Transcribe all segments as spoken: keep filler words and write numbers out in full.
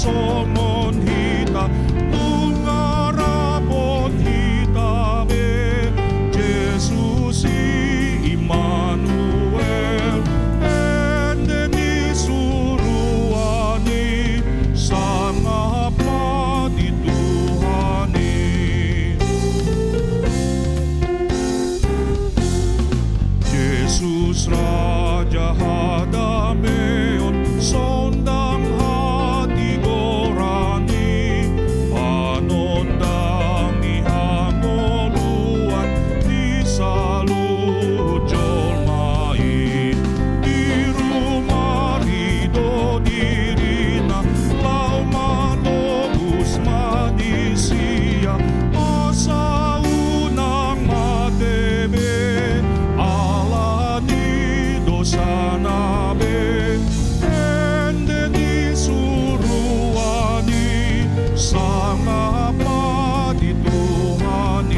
Songon hita, nunga rap hita be, Jesus i Immanuel, ende ni suruan i, sangap ma di Tuhan i. Jesus Raja hadameon, sondang hatigoran i, panondangi hangoluan ni saluhut jolma i. Tiru ma ridho dirina, laho manobus manisia, asa unang mate be ala ni dosana be, ende ni suruan i, sangap ma di Tuhan i.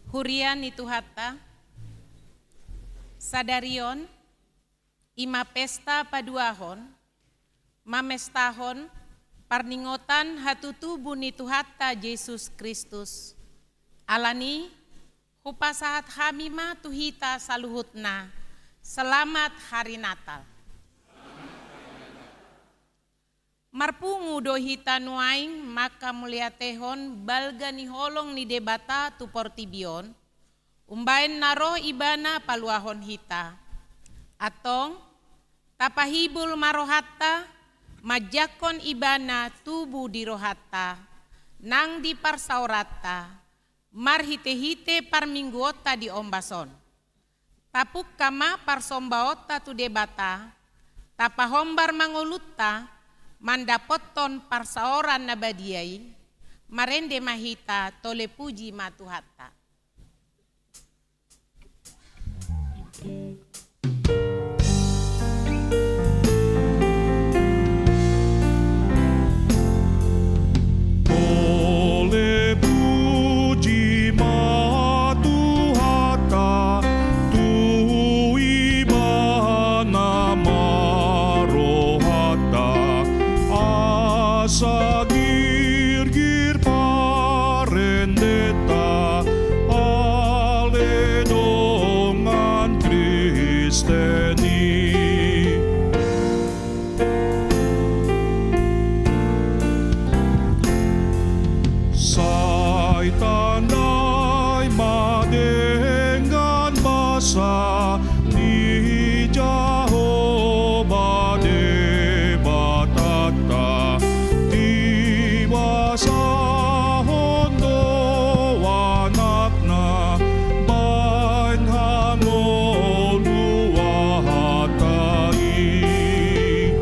Huria ni Tuhanta, sadari on, i ma pesta paduahon, mamestahon parningotan hatutubu ni Tuhanta Jesus Kristus. Alani, hupasahat hami ma tu hita saluhutna, selamat Hari Natal. Marpungu do hita nuaeng mangkamauliatehon balga ni holong ni Debata tu portibi on, umbaen na ro Ibana paluahon hita. Antong, tapahibul ma rohanta, manjangkon Ibana tubu di rohanta nang di parsaoranta, marhite-hite parmingguonta di ombas on. Tapungka ma parsombaonta tu Debata, tapahombar ma ngolunta mandapothon parsaoran na badia i. Marende ma hita, tole puji ma Tuhanta. Tole puji ma Tuhanta, tu Ibana ma rohanta, asa girgir parendeta, ale dongan Kristen i. Sai tandai ma denggan basa ni Jahowa Debatanta, dibasahon do anakna baen hangoluanta i.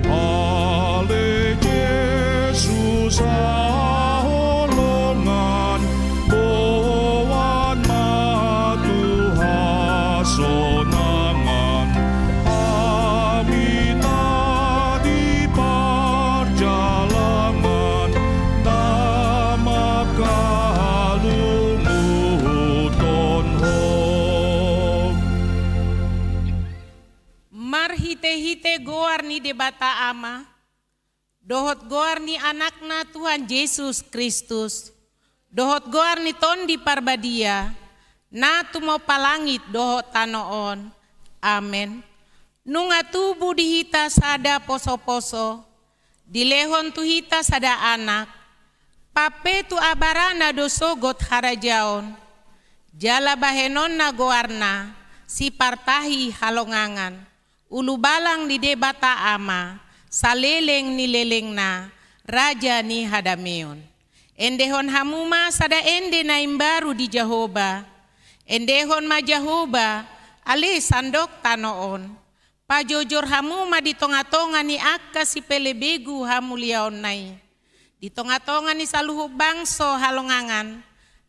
Ale Jesus haholongan, boan ma tu hasonangan, hami na di parjalangan, na mangkalunguthon Ho. Marhite-hite goar ni Debata Ama, dohot goar ni Anakna Tuhan Jesus Kristus, dohot goar ni Tondi Parbadia, na tumompa langit dohot tano on. Amen. Nunga tubu di hita sada poso-poso, dilehon tu hita sada Anak, pampetu abarana do sogot harajaon, jala bahenonna goarna Sipartahi Halongangan, Ulubalang ni Debata Ama, Saleleng ni lelengna, Raja ni hadameon. Endehon hamu ma sada ende na imbaru di Jahowa. Endehon ma Jahowa, ale sandok tano on. Pajojor hamu ma di tonga-tonga ni angka sipelebegu hamuliaonna i, di tonga-tonga ni saluhut bangso halongangan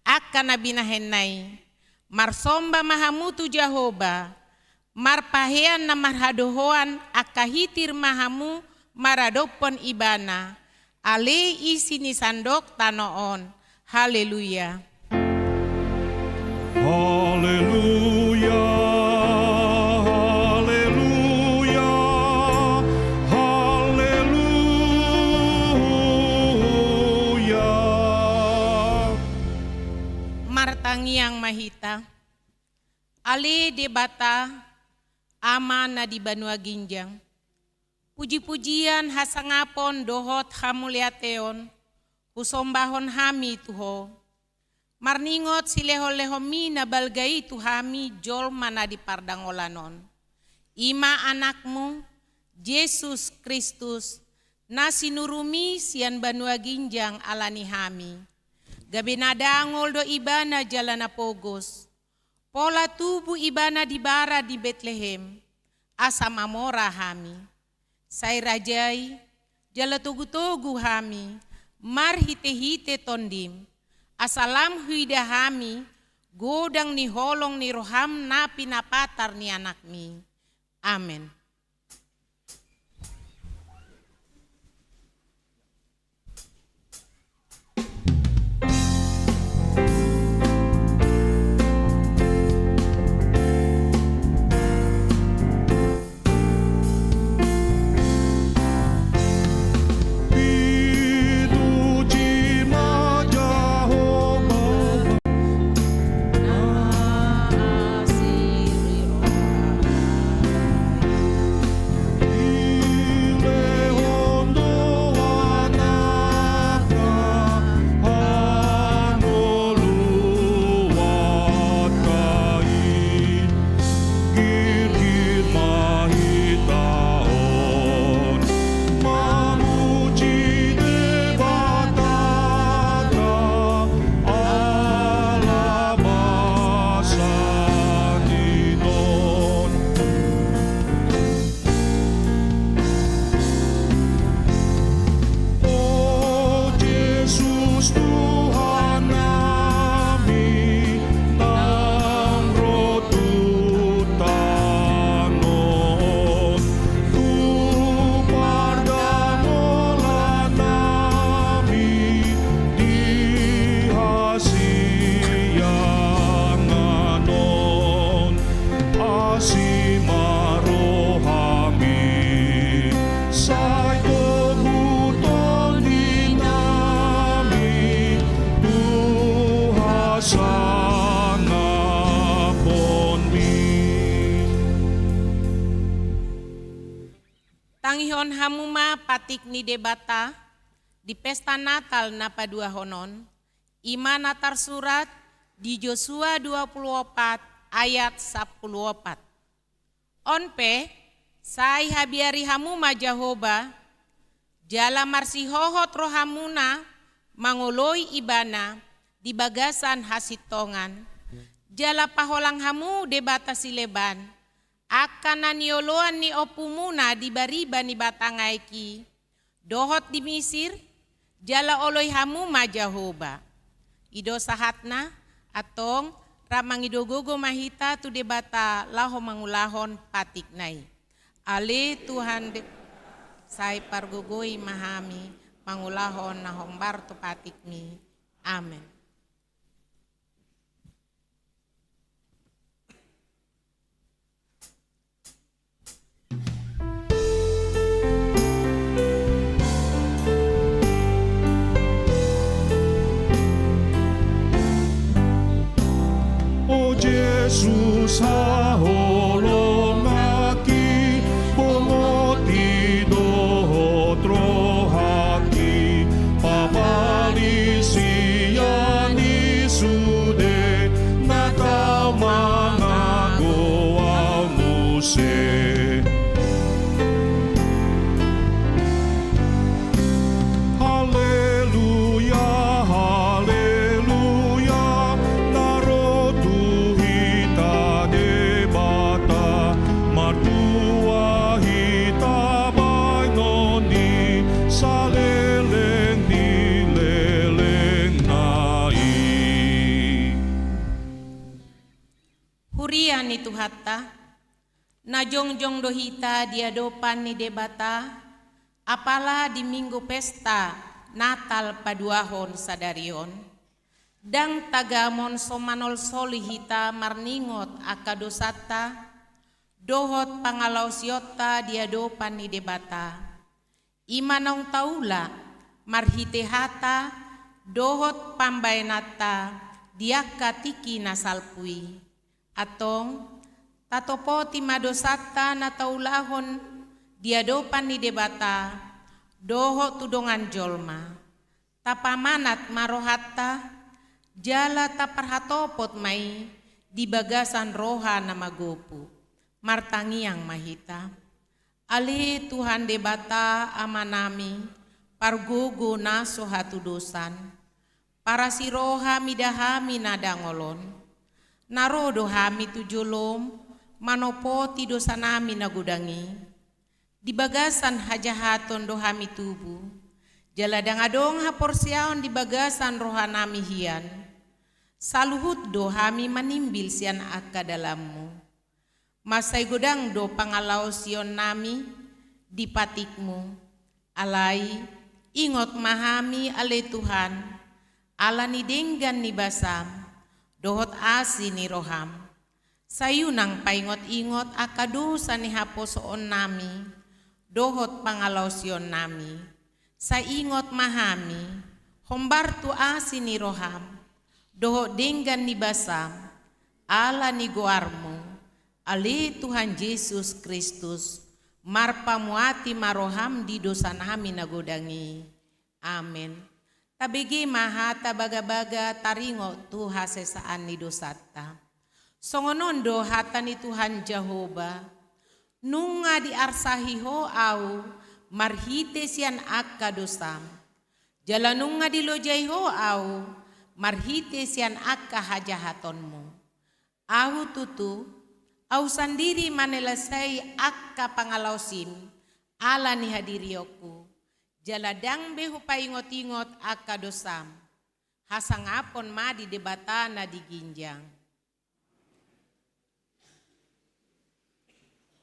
angka na binahenna i. Marsomba ma hamu tu Jahowa, marpahean na marhadohoan, angka hitir ma hamu maradophon Ibana, ale isi ni sandok tano on. Haleluya. Haleluya, haleluya, haleluya. Martangiang ma hita. Ale Debata, Ama na di banua ginjang, puji-pujian, hasangapon dohot hamuliateon husombahon hami tu Ho, marningot silehon-lehonMi na balga i tu hami jolma na di pardangolan on. I ma Anakmu, Jesus Kristus, na sinuruMi sian banua ginjang ala ni hami. Gabe na dangol do Ibana jala na pogos. Pola tubu Ibana di bara di Betlehem, asa mamora hami. Sai rajai, jala togu-togu hami, marhite-hite TondiM, asa lam huida hami godang ni holong ni rohaM na pinapatar ni AnakMi. Amen. Tangihon hamu ma patik ni Debata di pesta Natal na paduahon on, i ma na tarsurat di Josua dua pulu opat ayat sampulu opat. On pe, sai habiari hamu ma Jahowa, jala marsihohot rohamuna mangoloi Ibana di bagasan hasintongan, jala paholang hamu debata sileban, angka na nioloan ni ompumuna di bariba ni batang aek i, dohot di Misir, jala oloi hamu ma Jahowa. I do sahatna. Antong, rap mangido gogo ma hita tu Debata laho mangulahon patikna i. Ale Tuhan De-, sai pargogoi ma hami mangulahon na hombar tu patikmi. Amen. O Jesus, haholonganki, bongotti dohot rohangki, papalis ia ni sude na tau mangago au muse. Haleluya, haleluya, na ro tu hita Debata, martua hita baenon ni saleleng ni lelengna i. Huria ni Tuhanta, na jongjong do hita di adopan ni Debata, apala di Minggu Pesta Natal paduahon sadari on, ndang tagamon so manolsoli hita marningot angka dosanta dohot pangalaosionta di adopan ni Debata. I ma naung taula marhite hata dohot pambaenanta di angka tingki na salpu i. Antong, tatopoti ma dosanta na taulahon di adopan ni Debata dohot tu dongan jolma. Tapamanat ma rohanta, jala taparhatopot ma i di bagasan roha na magopu. Martangiang ma hita. Ale Tuhan Debata Amanami, pargogo na so hatudosan, parasi roha mida hami na dangol on. Na ro do hami tu jolom manopoti dosanami na godang i di bagasan hajahaton do hami tubu, jala ndang adong haporseaon di bagasan rohanami hian. Saluhut do hami manimbil sian angka dalanmu. Mansai godang do pangalaosionnami di patikmu. Alai, ingot ma hami ale Tuhan, ala ni denggan ni basam dohot asi ni roham. Sai unang paingot-ingot angka dosa ni haposoonnami dohot pangalaosionnami. Sai ingot ma hami hombar tu asi ni roham dohot denggan ni basam, ala ni goarmu, ale Tuhan Jesus Kristus, marpamuati ma roham di dosanami na godang i. Amen. Tabege ma hata bagabaga taringot tu hasesaan ni dosanta. Songon on do hata ni Tuhan Jahowa: Nunga diarsahi ho au marhite sian angka dosam, jala nunga dilojai ho au marhite sian angka hajahatonmu. Ahu tutu, ahu sandiri manelesai angka pangalaosim ala ni hadirionku, jala ndang be hupaingot-ingot angka dosam. Hasangapon ma di Debata na di ginjang.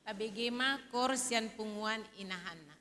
Tabege ma koor sian punguan inahanna.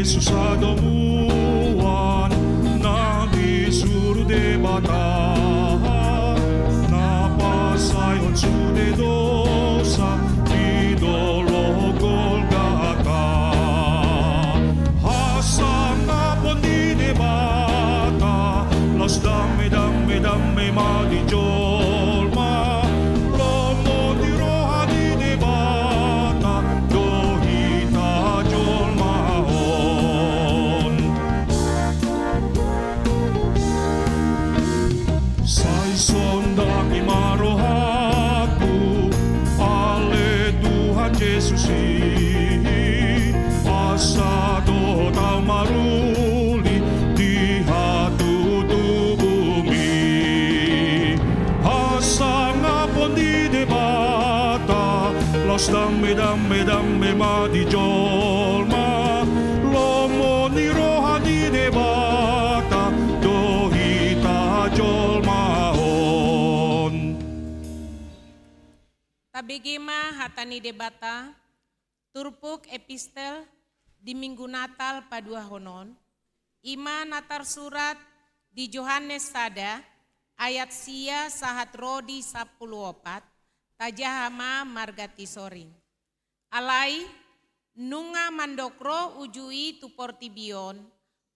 Jesus hadomuan na disuru Debata, na pasaehon sude dosa di dolok Golgata. Hasangapon ni Debata, laos dame, dame, dame ma di jolma. Lomo ni roha ni Debata do hita jolma on. Sai sondangi ma rohangku, ale Tuhan Jesus i, asa dohot au maruli di hatutubumi. Hasangapon ni Debata, laos dame, dame, dame ma di jolma. Lomo ni roha ni Debata do hita jolma on. Tabege ma hata ni Debata. Turpuk epistel di Minggu Natal paduahon on, i ma na tarsurat di Johannes sada ayat sia sahat ro di sampulu opat. Tajaha ma marga tisoring. Alai, nunga mandok ro uju i tu portibi on,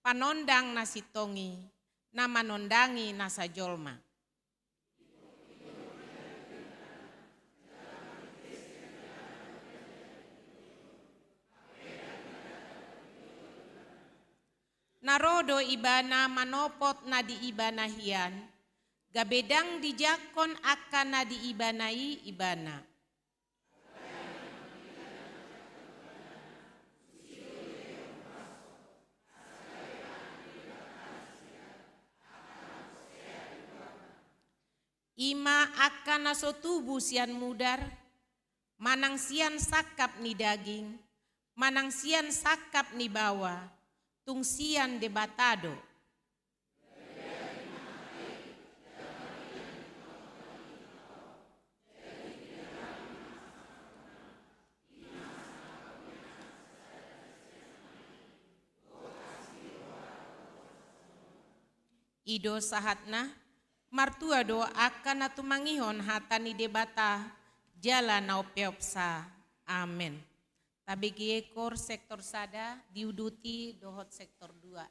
panondang na sintong i, na manondangi nasa jolma. Na ro do Ibana manopot na di Ibana hian, gabe ndang dijangkon angka na di Ibana i Ibana. I ma angka na so tubu sian mudar, manang sian sangkap ni daging, manang sian sangkap ni baoa, tung sian Debata do. I do sahatna. Martua do angka na tumangihon hata ni Debata jala na umpeopsa. Amen. Tabege kor sektor sada diuduti dohot sektor dua.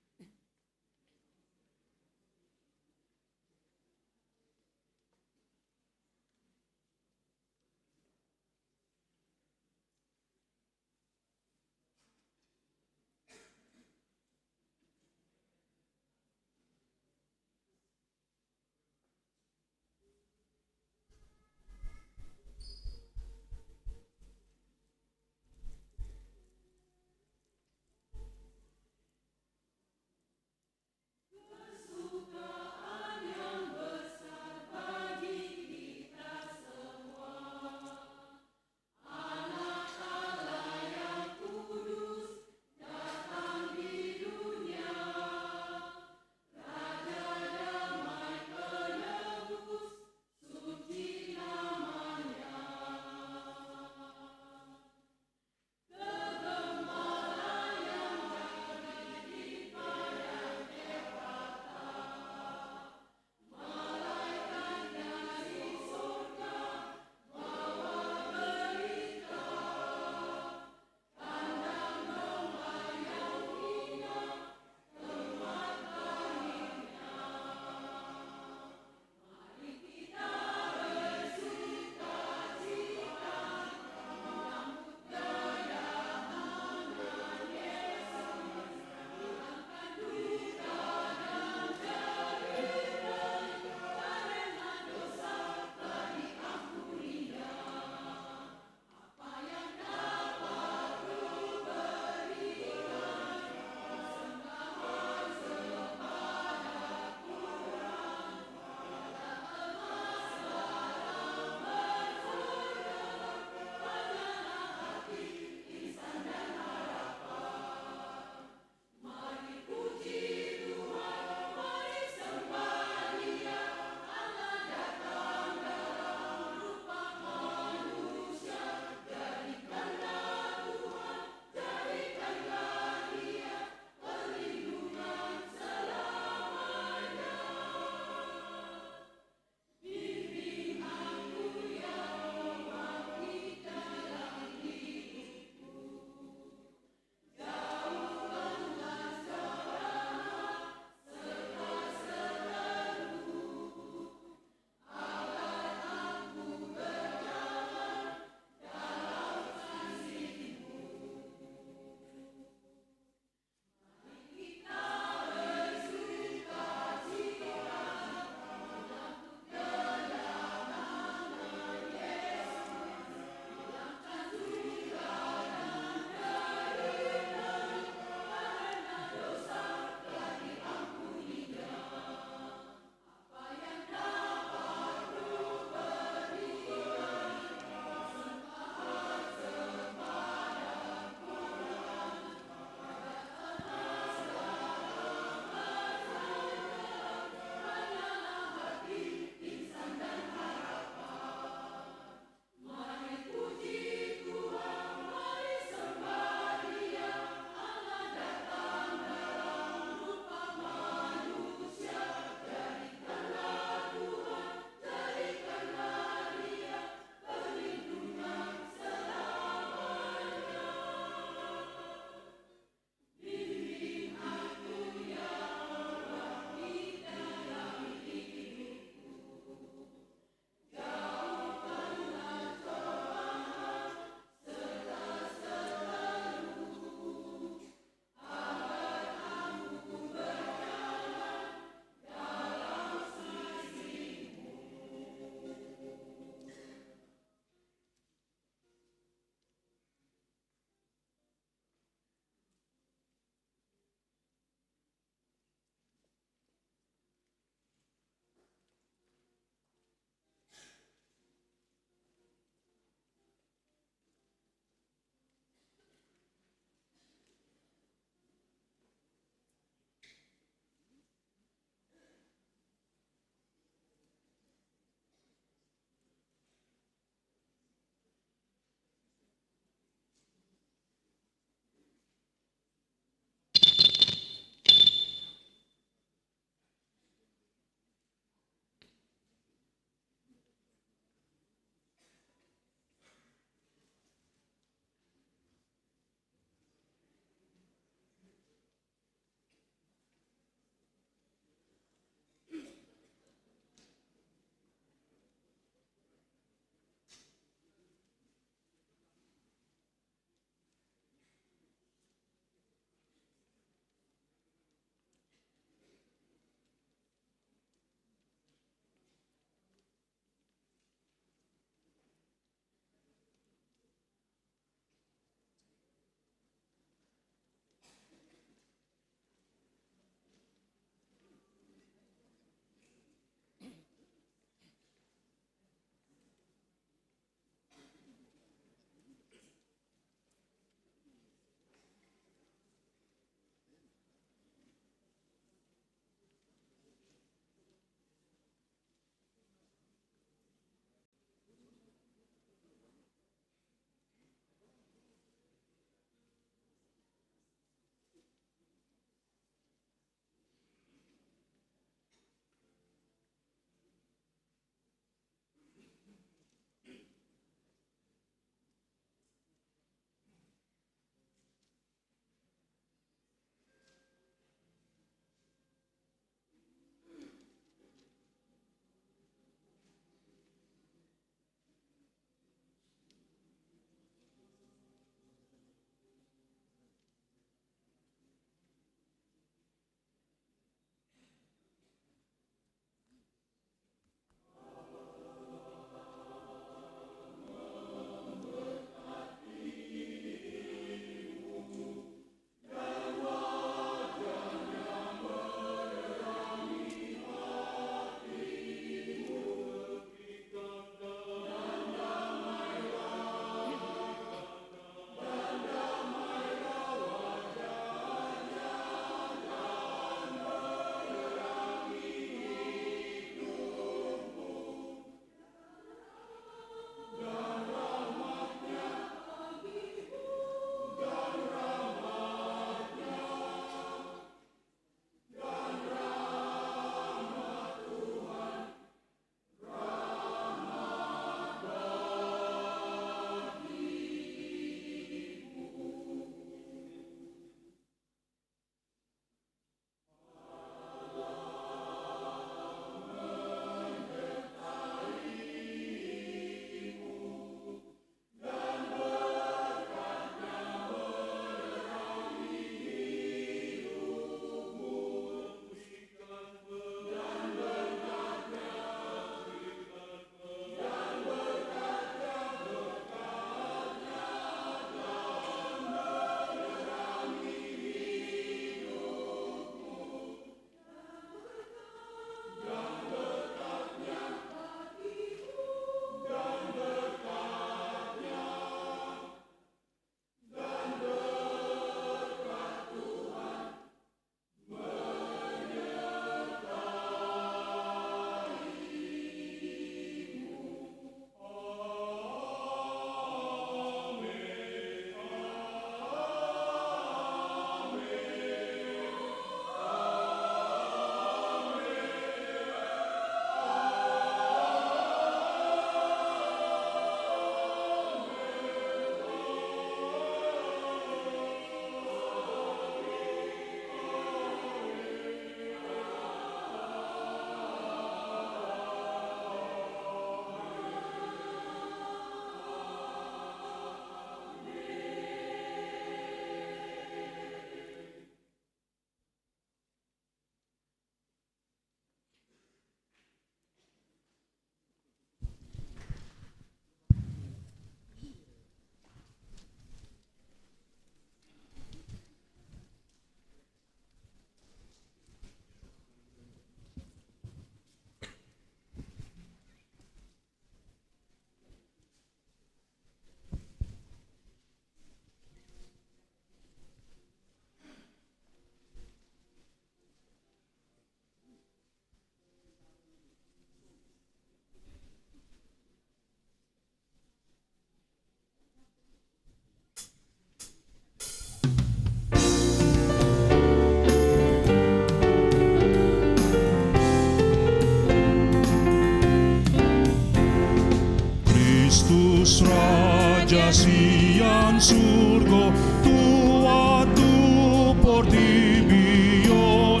Ia sian surgo tuat tu portibi on,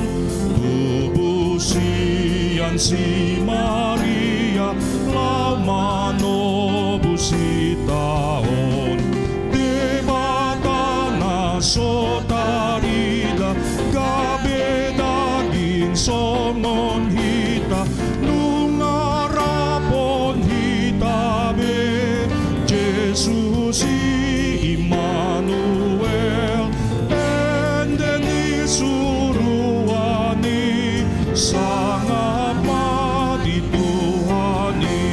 tubu sian si Maria laho manobus hita on. Debata na so tarida gabe daging songon hita, nunga rap on hita be. Jesus i Immanuel, ende ni suruan i, sangap ma di Tuhan i.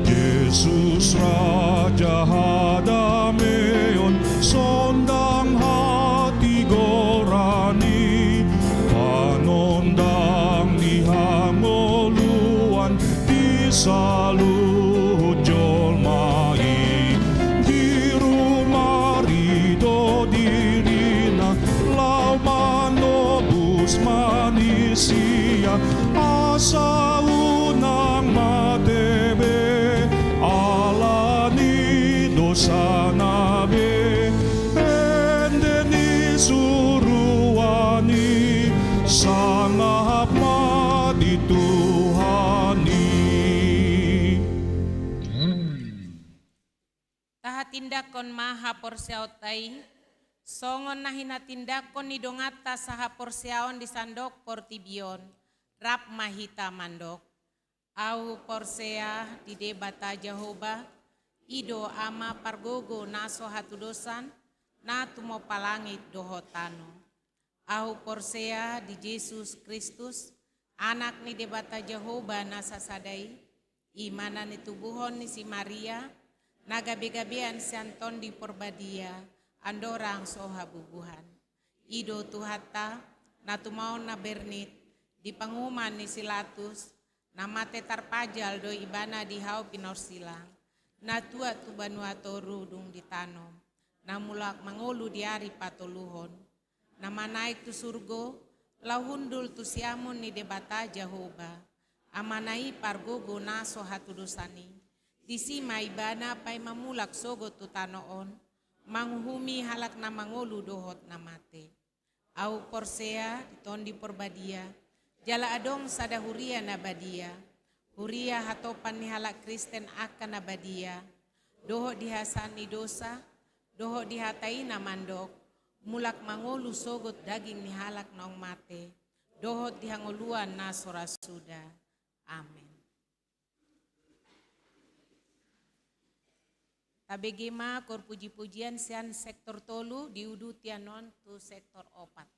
Jesus Raja hadameon, sondang hatigoran i, panondang ni hangoluan di saluhut jolma i. Dirumari do dirina laho manobus manisia, asa unang mate be ala ni dosana be. Ende ni suruan i, sangap ma di Tuhan i. Tahatindanghon ma haporseaonta i, songon na hinatindanghon ni donganta sahaporseaon di sandok portibi on. Rap ma hita mandok. Ahu porsea di Debata Jahowa, i do Ama pargogo na so hatudosan, na tumompa langit dohot tano. Ahu porsea di Jesus Kristus, Anak ni Debata Jahowa na sasada i, i ma na nitubuhon ni si Maria, na gabegabean sian Tondi Porbadia, andorang so habubuhan. I do Tuhanta, na tumaon na bernit, di panguhuman ni si Latus, na mate tarpajal do ibana di hau pinorsilang, na tuat tu banua toru dung ditanom, na mulak mangolu di ari patoluhon, na manaek tu surgo, laho hundul tu siamun ni Debata Jahowa, Amana i pargogo na so hatudosan i. Disi ma ibana paima mulak sogot tu tano on, manguhumi halak na mangolu dohot na mate. Ahu porsea di Tondi Porbadia, jala adong sada huria na badia, huria hatopan ni halak Kristen angka na badia, dohot di hasaan ni dosa, dohot di hata i na mandok, mulak mangolu sogot daging ni halak naung mate, dohot di hangoluan na so ra suda. Amen. Tabege ma koor pujipujian sian sektor tolu, diuduti annon tu sektor opat.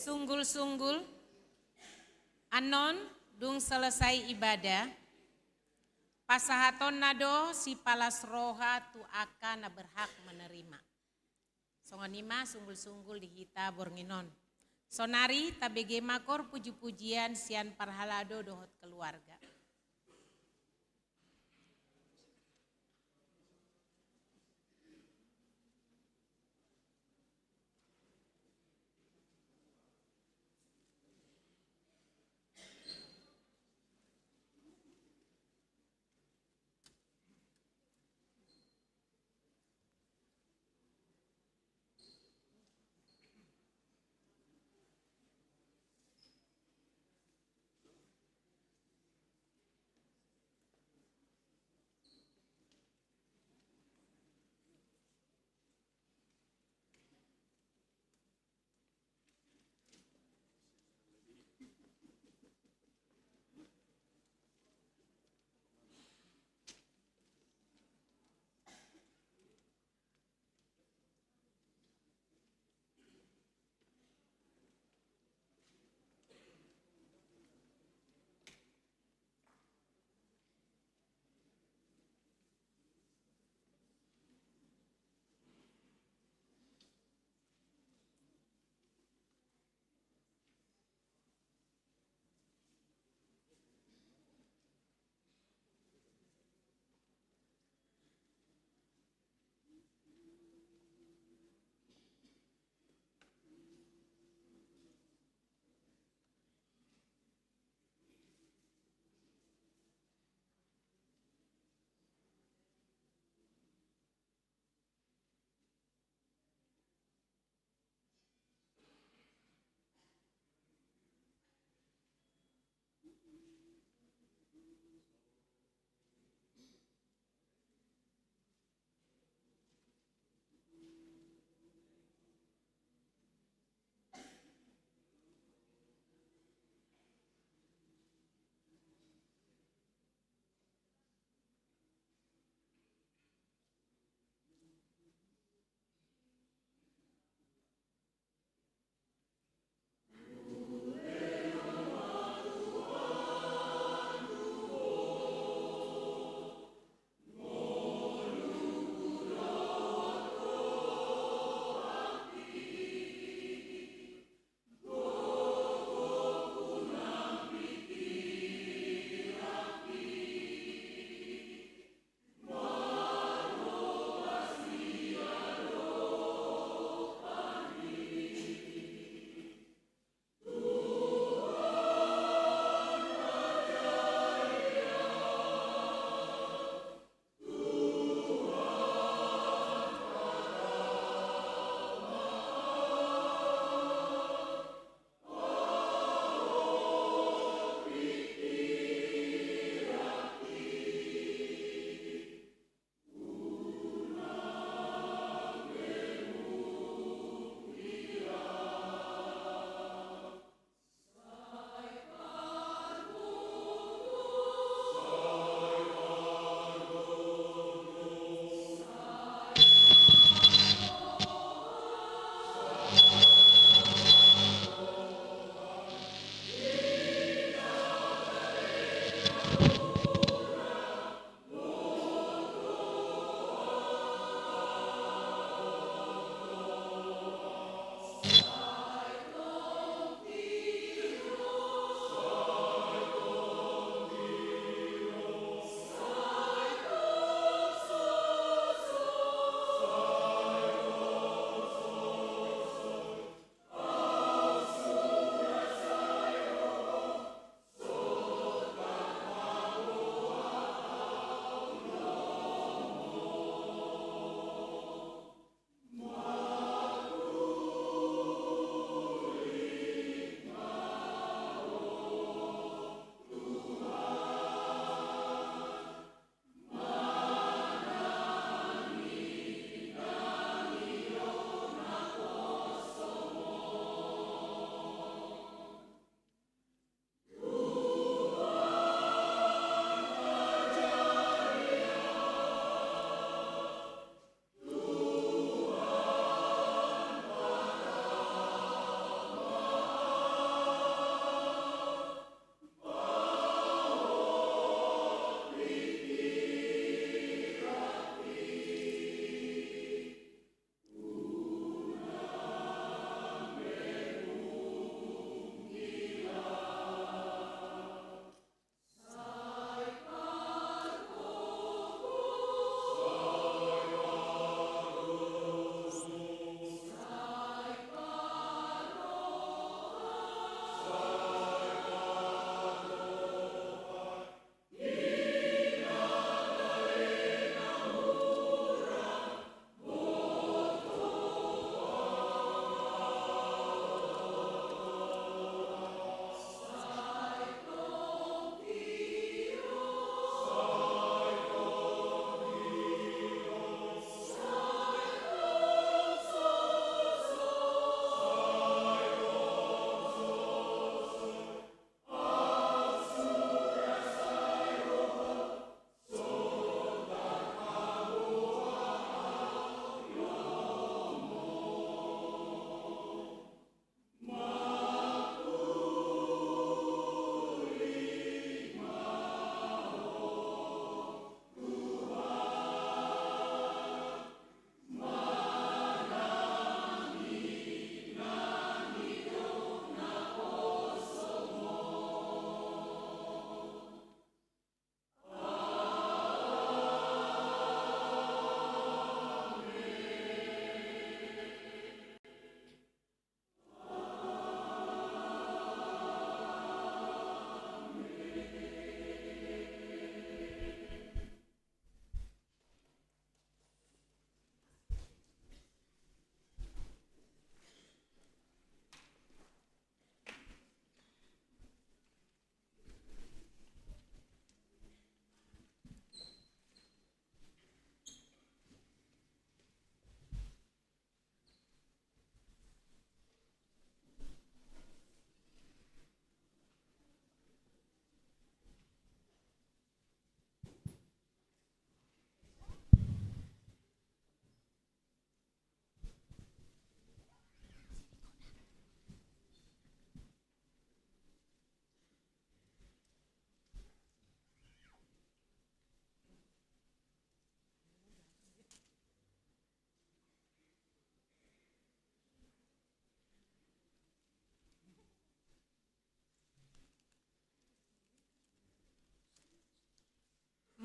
Sunggul-sunggul, annon dung selesai ibadah, pasahatonna do sipalas roha tu angka na berhak menerima. Songon i ma sunggul-sunggul di hita borngin on. Sonari tabege ma kor puji-pujian sian parhalado dohot keluarga.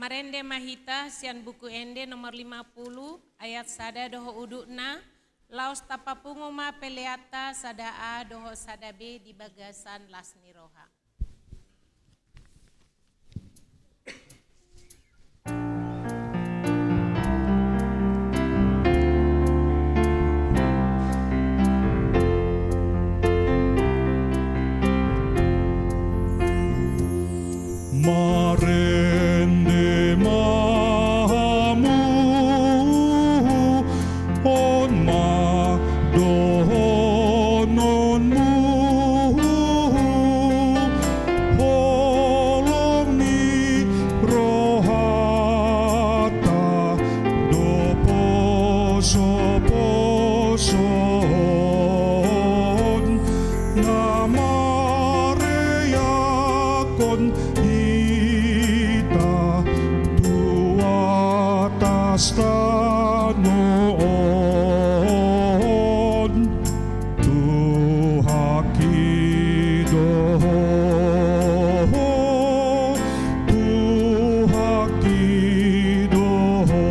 Marende ma hita sian Buku Ende nomor lima puluh, ayat sada dohot udutna, laos tapapungu ma peleanta sada A dohot sada B di bagasan las ni roha. Marende ma hamu, on ma dohononmu, holong ni rohanta do posoposoon, na mareakhon hita tu atas tano on. Tuhan i do ho, Tuhan i do ho.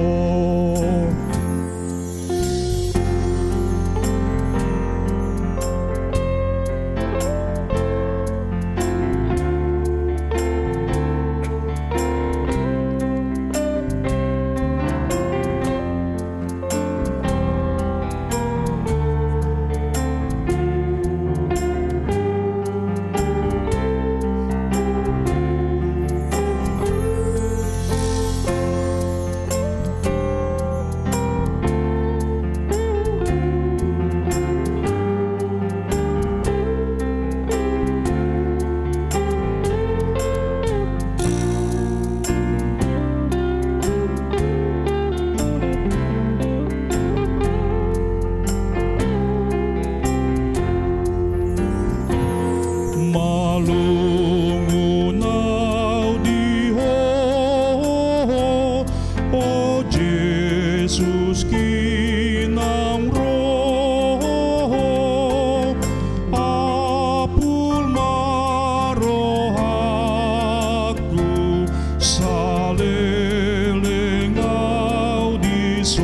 Malungun au di ho, o Jesus ginaung ro, apul ma rohangku, saleleng au dison,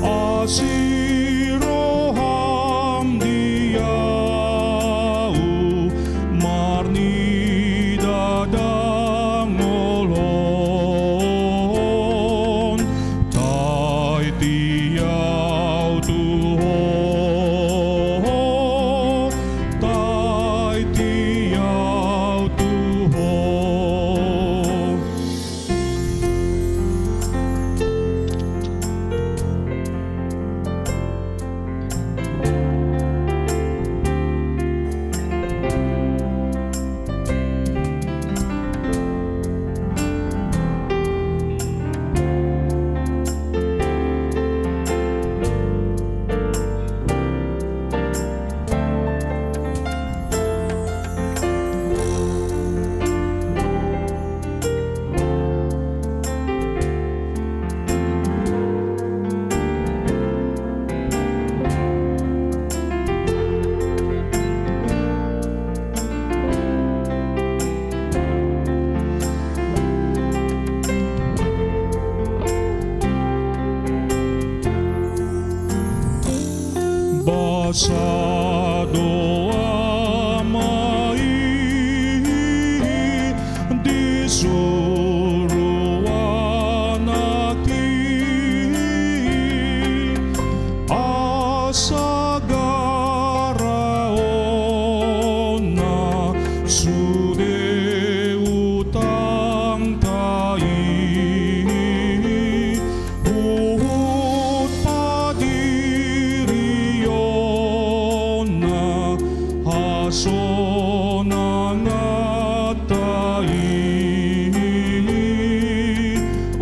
asi roham di au, marnida dangol on, taiti au tu ho, taiti au tu ho. Basa do Ama i di suru Anak i, asa garaonna sude utangta i, huhut padirionna hasonanganta i.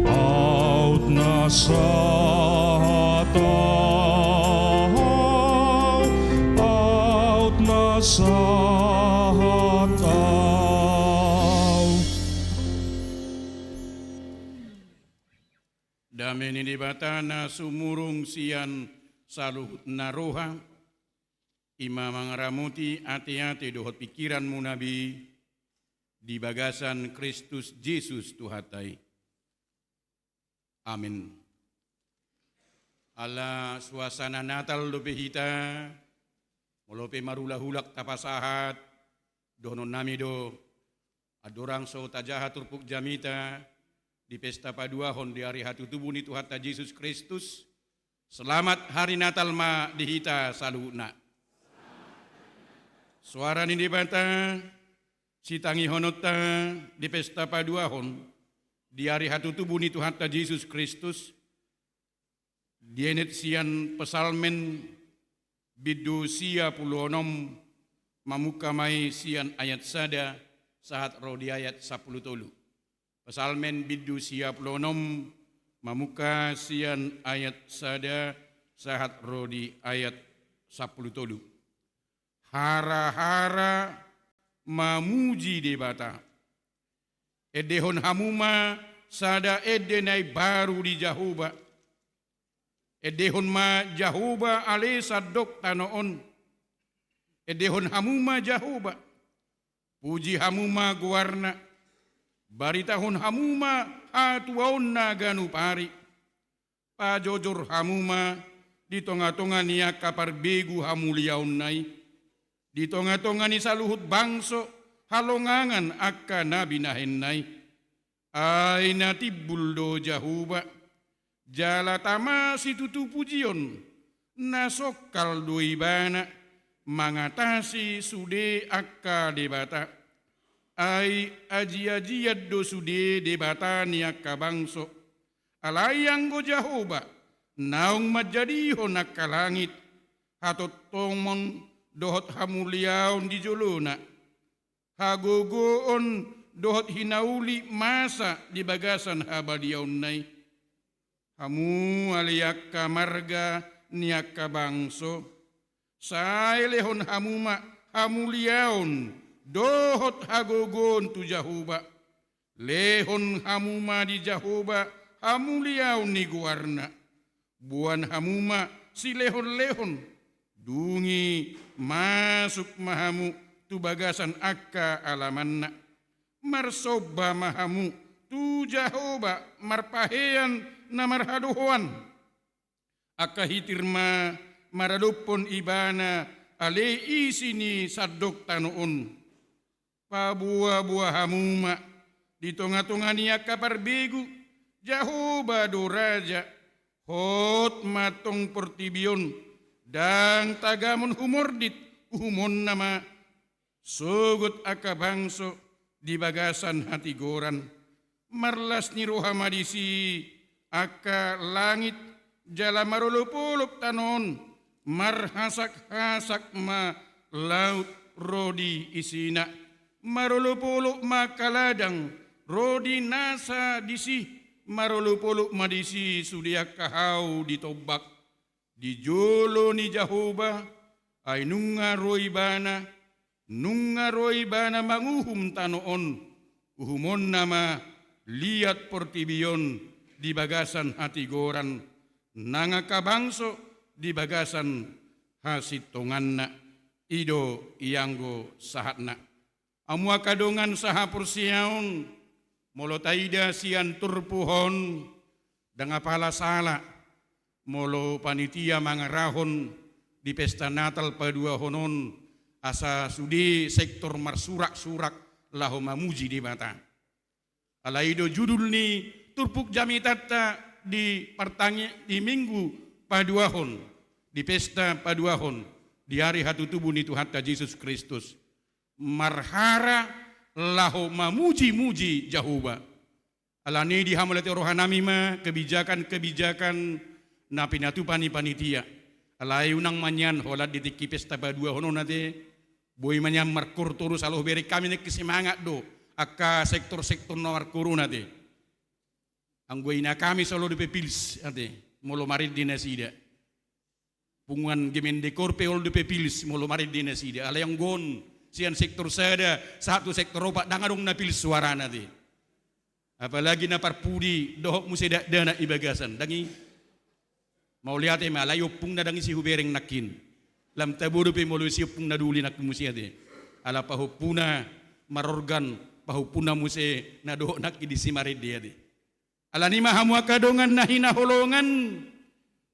Aut na sahat au, aut na sahat au. Dame ni Debata na sumurung sian saluhutna roha, i ma mangaramoti ateate dohot pingkiranmuna be, di bagasan Kristus Jesus Tuhanta i. Amin. Ala suasana Natal dope hita, molo pe marhulahulak tapasahat, dohononnami do, andorang so tajaha turpuk jamita di pesta paduahon di ari hatutubu ni Tuhanta Jesus Kristus, selamat hari Natal ma di hita saluhutna. Soara ni Debata, sitangihononta di pesta paduahon di ari hatutubu ni Tuhanta Jesus Kristus, dienet sian Psalmen bindu sia pulu onom, mamungka ma i sian ayat sada sahat ro di ayat sampulu tolu. Psalmen bindu sia pulu onom, mamungka sian ayat sada sahat ro di ayat sampulu tolu. Harahara mamuji Debata. Endehon hamu ma sada ende na imbaru di Jahowa. Endehon ma Jahowa ale sandok tano on. Endehon hamu ma Jahowa. Puji hamu ma goarna. Baritahon hamu ma hatuaonna ganup ari. Pajojor hamu ma di tongatonga ni angka parbegu hamuliaonna i, di tongatonga ni saluhut bangso halongangan angka na binahenna i. Ai na timbul do Jahowa, jala tama situtu pujion, na songkal do ibana mangatasi sude angka debata. Ai ajiajian do sude debata ni angka bangso. Alai anggo Jahowa naung manjadihon angka langit, hatongtongmon dohot hamuliaon di jolona, hagogoon dohot hinauli masa di bagasan habaliaonna i. Hamu ale angka marga ni angka bangso, sai lehon hamu ma hamuliaon dohot hagogoon tu Jahowa. Lehon hamu ma di Jahowa hamuliaon ni goarna. Boan hamu ma silehonlehon, dungi masuk ma hamu tu bagasan angka alamanna. Marsomba ma hamu tu Jahowa marpahean na marhadohoan. Angka hitir ma maradophon ibana ale isi ni sandok tano on. Paboaboa hamu ma di tongatonga ni angka parbegu, Jahowa do raja. Hot ma antong portibi on, ndang tagamon humordit, uhumonna ma. Sogot angka bangso di bagasan hatigoran. Marlas ni roha ma disi angka langit, jala marolopolop tano on, marhasakhasak ma laut ro di isina. Marolopolop ma angka ladang ro di nasa disi, marolopolop ma disi sude angka hau di tombak. Di jolo ni Jahowa, ai nunga ro ibana, nunga ro ibana manguhum tano on, uhumonna ma liat portibi on di bagasan hatigoran, nang angka bangso di bagasan hasintonganna. I do ianggo sahatna. Hamu angka dongan sahaporseaon, molo taida sian turpuk on, ndang apala sala molo panitia mangarahon di pesta Natal paduahon on, asa sude sektor marsuraksurak laho mamuji Debata. Alai do judul ni turpuk jamitanta di partangi-, di minggu paduahon, di pesta paduahon, di ari hatutubu ni Tuhanta Jesus Kristus. Marhara laho mamujimuji Jahowa. Alani i dihamauliate rohanami ma kebijakan-kebijakan na pinatupa ni panitia. Alai unang ma nian holan di tingki pesta paduahon on ate, boi ma nian markoor torus, ala hubereng hami nangkin semangat do angka sektor-sektor na markoor on ate. Anggo ina hami so olo dope Pils ate, molo marende nasida. Punguan Gemende Koor pe olo dope Pils molo marende nasida. Alai anggo on sian sektor sada sahat tu sektor opat ndang adong na Pils suarana ate. Apalagi na parpudi dohot muse dakdanak i bagasan. Ndang i. Mauliate ma, alai ompungna ndang ise hubereng nangkin. Lam tabo dope molo ise ompungna doli nangkin muse ate. Ala pahompuna marorgan pahompuna muse na dohot nangkin disi marende ate. Alani i ma hamu angka dongan na hinaholongan,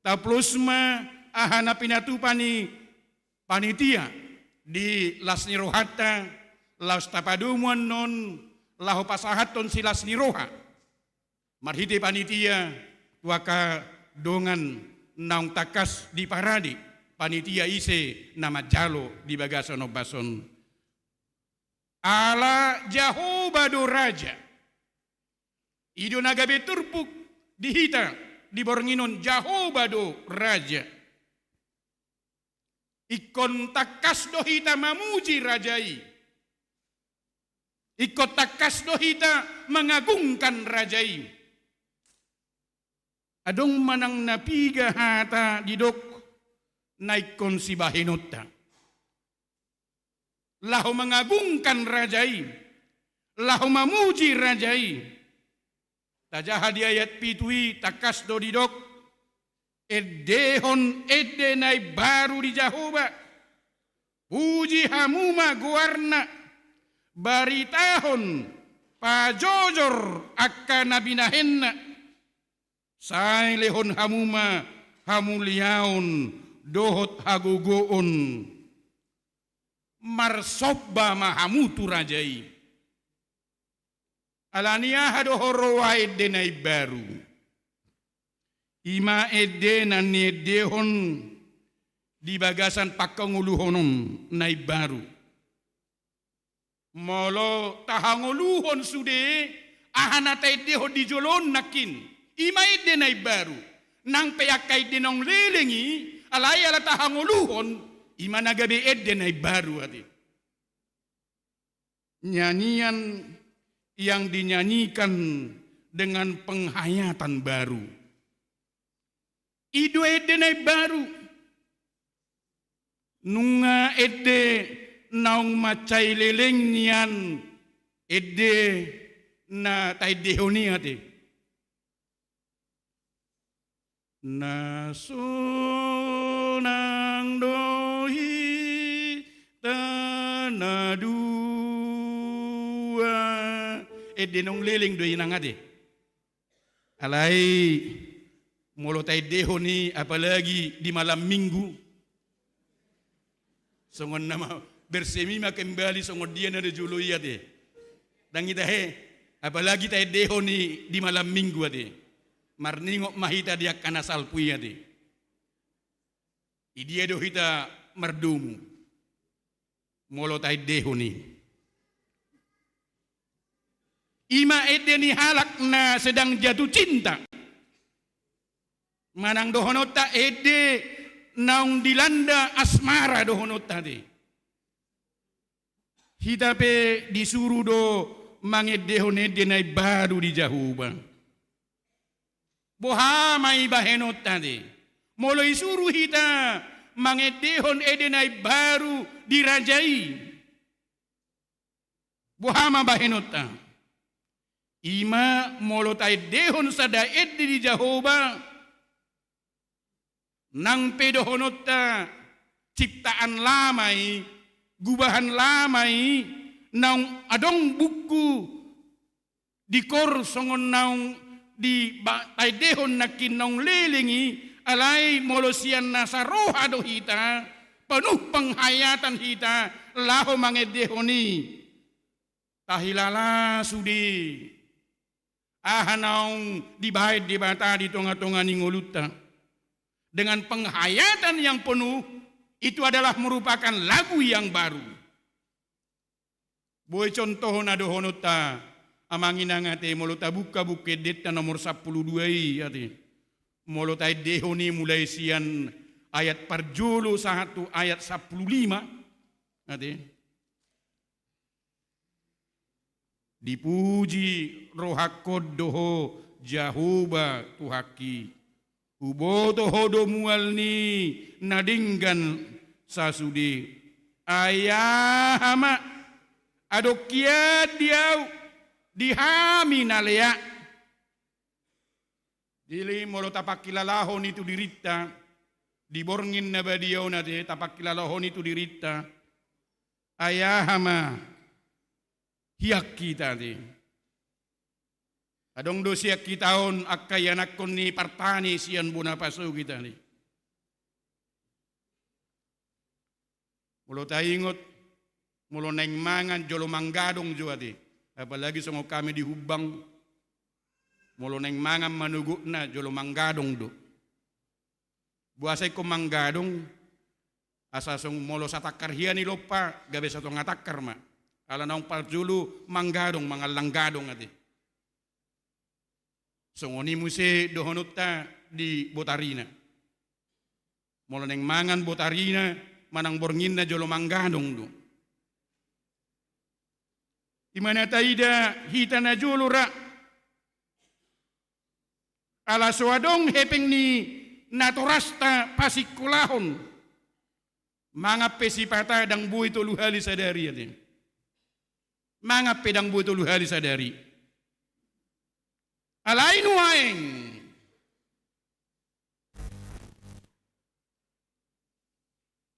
taplos ma aha na pinatupa ni panitia di las ni rohanta, laos tapadomu annon laho pasahathon silas ni roha marhite panitia tu angka dongan naung tangkas diparade panitia ise na manjalo di bagasan ombas on. Ala Jahowa do raja. I do na gabe turpuk di hita di borngin on, Jahowa do raja. Ingkon tangkas do hita mamuji raja i. Ingkon tangkas do hita mangagungkan raja i. Adong manang na piga hata didok na ingkon sibahenonta laho mangagungkan raja i, laho mamuji raja i. Tajaha di ayat pitu i tangkas do didok, endehon ende na imbaru di Jahowa, puji hamu ma goarna, baritahon pajojor angka na binahenna, sai lehon hamu ma hamuliaon dohot hagogoon. Marsomba ma hamu tu raja i. Alani aha do ho roa ende na imbaru? I ma ende na niendehon di bagasan panghangoluhon on na imbaru. Molo tahangoluhon sude aha na taendehon di jolo on nangkin, i ma ende na imbaru. Nang pe angka ende naung leleng i, alai ala tahangoluhon, i ma na gabe ende na imbaru ate. Nyanyian yang dinyanyikan dengan penghayatan baru. I do ende na imbaru. Nunga ende naung mansai leleng nian ende na taendehon i ate. Na sonang do hita na dua. Ende naung leleng do i nang ate. Alai molo taendehon i apalagi di malam minggu, songon nama bersemi ma kembali songon dia na di jolo i ate. Ndang i tahe, apalagi taendehon i di malam minggu ate. Marningot ma hita di angka na salpu i ate. Di dia do hita mardomu molo taendehon i? I ma ende ni halak na sedang jatuh cinta. Manang dohononta ende naung dilanda asmara dohononta ate. Hita pe disuru do mangendehon ende na imbaru di Jahowa. Boha ma i bahenonta ate? Molo disuru hita mangendehon ende na imbaru di raja i, boha ma bahenonta? I ma molo taendehon sada ende di Jahowa, nang pe dohononta ciptaan lama i, gubahan lama i, naung adong bungku di kor songon naung di ba-, taendehon nangkin naung leleng i, alai molo sian nasa roha do hita, penuh penghayatan hita laho mangendehon i. Tahilala sude aha naung dibahen Debata di tonga-tonga ni ngolunta. Dengan penghayatan yang penuh, itu adalah merupakan lagu yang baru. Boi contohna dohononta, amang inang ate, molo tabuka buku endenta nomor sampulu dua i ate. Molo taendehon i mulai sian ayat parjolo sahat tu ayat sampulu lima ate. Dipuji rohangkon do ho Jahowa Tuhanki. Huboto ho do mual ni na denggan sasude. Ai aha ma adong hian di ahu, di hami na lea. Jadi molo tapangkilalahon i tu dirinta, di borngin na badia on ate, tapangkilalahon i tu dirinta. Ai aha ma Sian hita ate. Adong do sian hita on angka ianakhon ni partani sian bona pasogit ate. Molo taingot, molo naeng mangan jolo manggadong jo ate. Apalagi songon hami di Humbang. Molo naeng mangan manogotna jolo manggadong do. Boasa ingkon manggadong, asa songon molo satangkar hian i lompa, gabe satonga tangkar ma. Ala naung parjolo manggadong, mangallang gadong ate. Songon i muse dohononta di botarina. Molo naeng mangan botarina, manang bornginna jolo manggadong do. I ma na taida hita na jolo ra. Ala so adong hepeng ni natorasta pasingkolahon. Mangan pe sipata ndang boi tolu hali sadari ate. Mangan pe ndang boi tolu hali sadari. Alai nuaeng.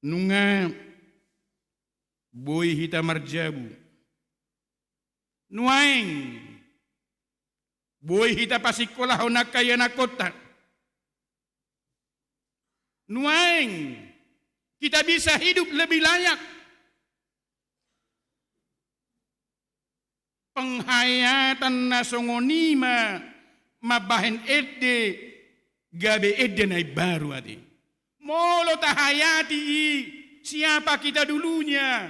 Nunga boi hita marjabu. Nuaeng. Boi hita pasingkolahon angka ianakhonta. Nuaeng. Kita bisa hidup lebih layak. Penghayatan na songon i ma mambahen ende gabe ende na imbaru ate. Molo tahayati i, siapa kita dulunya.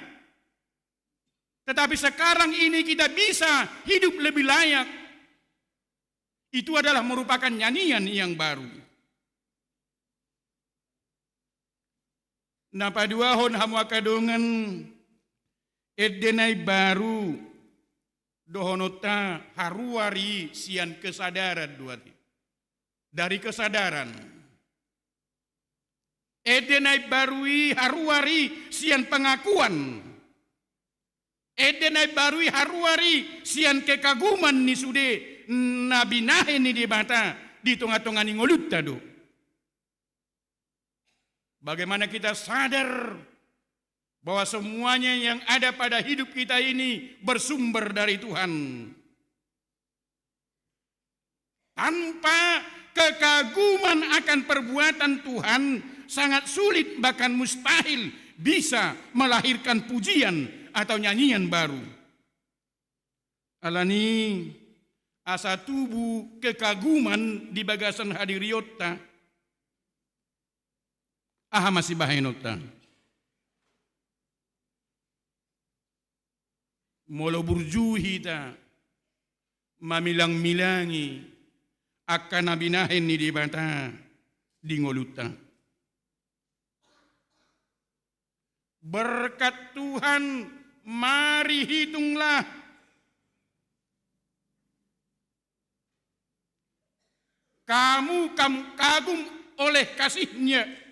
Tetapi sekarang ini kita bisa hidup lebih layak. Itu adalah merupakan nyanyian yang baru. Na paduahon hamu angka dongan, ende na imbaru dohononta haruar i sian kesadaran do ate. Dari kesadaran. Ende na imbaru i haruar i sian pengakuan. Ende na imbaru i haruar i sian kekaguman ni sude na binahen ni Debata di tonga-tonga ni ngolunta do. Bagaimana kita sadar bahwa semuanya yang ada pada hidup kita ini bersumber dari Tuhan. Tanpa kekaguman akan perbuatan Tuhan, sangat sulit bahkan mustahil bisa melahirkan pujian atau nyanyian baru. Alani asa tubu kekaguman di bagasan hadirionta. Aha ma sibahenonta? Molo burju hita mamilang-milangi angka na binahen ni Debata di ngolunta. Berkat Tuhan, mari hitunglah. Kamu kam kagum oleh kasih-Nya.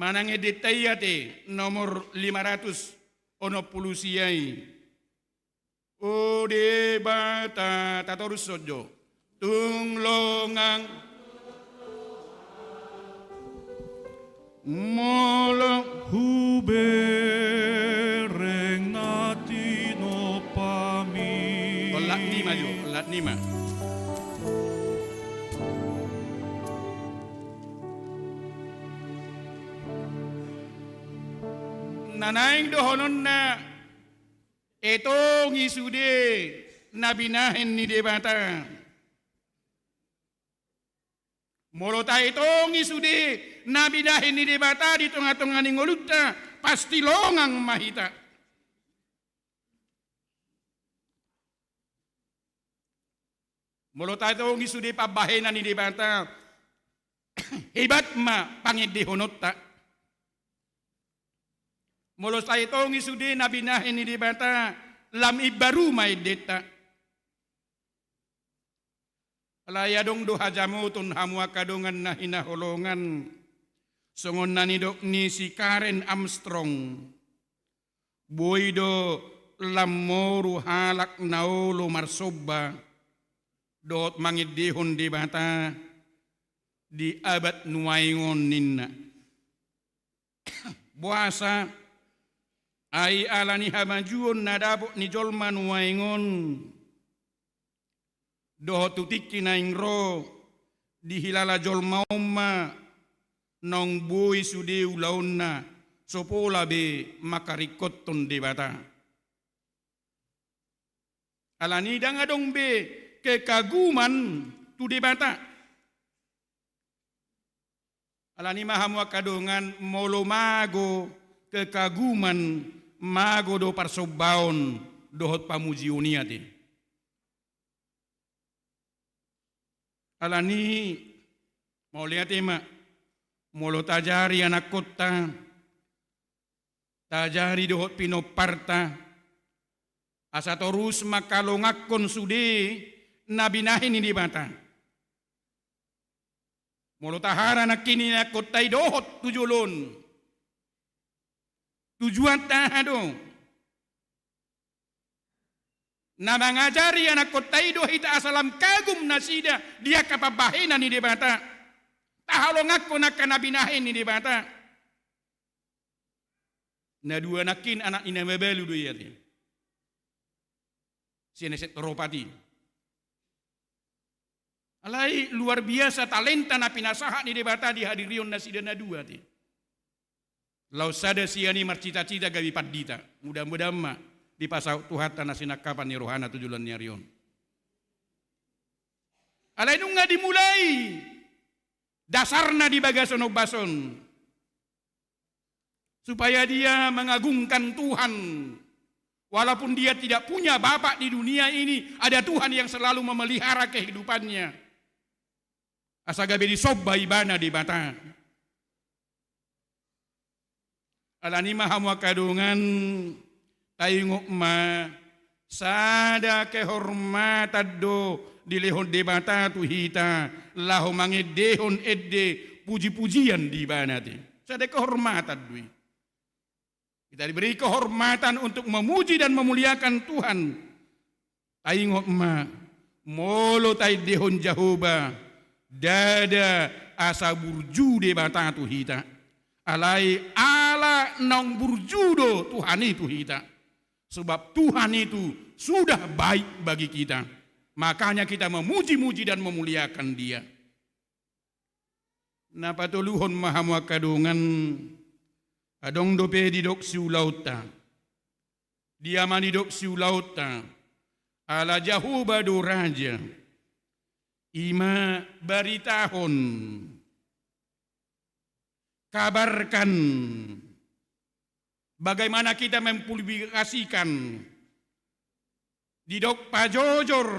Manang endenta i ate nomor lima ratus onom pulu sia i. O Debata, tatorus songon i. Tung longang. Molo hubereng na tinompami. Olat ni ma jo, olat ni ma. Na naeng dohononna, etongi sude na binahen ni Debata. Molo taetongi sude na binahen ni Debata di tonga-tonga ni ngolunta, pasti longang ma hita. Molo taetongi sude pambahenan ni Debata, hebat ma pangendehononta. Molo taetongi sude na binahen ni Debata, lam imbaru ma endenta. Alai adong do hajamoton hamu angka dongan na hinaholongan, songon na nidok ni si Karen Armstrong. Boi do lam moru halak na olo marsomba dohot mangendehon Debata di abad nuaeng on ninna. Boasa? Ai ala ni hamajuon na dapot ni jolma nuaeng on, dohot tu tingki naeng ro, dihilala jolma on ma naung boi sude ulaonna, so pola be mangkaringkothon Debata. Ala ni i ndang adong be kekaguman tu Debata. Ala ni i ma hamu angka dongan, molo mago kekaguman, mago do parsombaon dohot pamujion i ate. Ala ni i, mauliate ma, molo taajari anakkonta, taajari dohot pinomparta, asa torus mangkalonganghon sude na binahen ni Debata. Molo tahara nangkin anakkonta i dohot tu jolo on, tujuanta aha do? Na mangajari anakkonta i do hita asa lam kagum nasida di angka pambahenan ni Debata. Tahalonganghon angka na binahen ni Debata. Na dua nangkin anak ni na mabalu do i ate. Sian eset ropat i. Alai luar biasa talenta na pinasahat ni Debata di hadirion nasida na dua ate. Laos sada sian i marcita-cita gabe pandita. Mudah-mudahan ma dipasaut Tuhanta na sinangkapan ni rohana tu joloan ni ari on. Alai nunga dimulai dasarna di bagasan ombas on. Supaya dia mengagungkan Tuhan. Walaupun dia tidak punya bapak di dunia ini, ada Tuhan yang selalu memelihara kehidupannya. Asa gabe disomba ibana Debata. Ala ni i ma hamu angka dongan, taingot ma, sada kehormatan do dilehon Debata tu hita, laho mangendehon ende puji-pujian di ibana ate. Sada kehormatan do i. Kita diberi kehormatan untuk memuji dan memuliakan Tuhan. Taingot ma, molo taendehon Jahowa, ndada asa burju Debata tu hita. Alai ala naung burju do Tuhan i tu hita. Sebab Tuhan itu sudah baik bagi kita. Makanya kita memuji-muji dan memuliakan Dia. Na patoluhon ma hamu angka dongan, adong dope didok siulaonta. Dia ma didok siulaonta? Ala Jahowa do raja. I ma baritahon, kabarkan, bagaimana kita mempublikasikan, didok pajojor,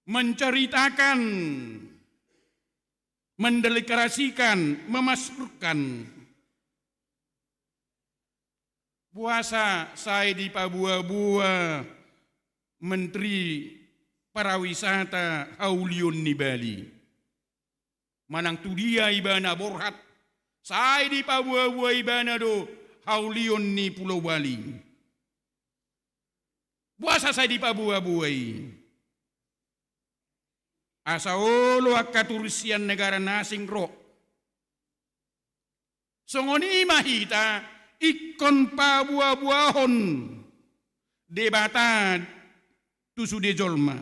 menceritakan, mendeklarasikan, memasyhurkan. Boasa sai dipaboa-boa Menteri Pariwisata haulion ni Bali? Manang tu dia ibana borhat, sai dipaboa-boa ibana do haulion ni Pulo Bali. Boasa sai dipaboa-boa i? Asa olo angka turis sian negara na asing ro. Songon i ma hita ingkon paboa-boahon Debata tu sude jolma.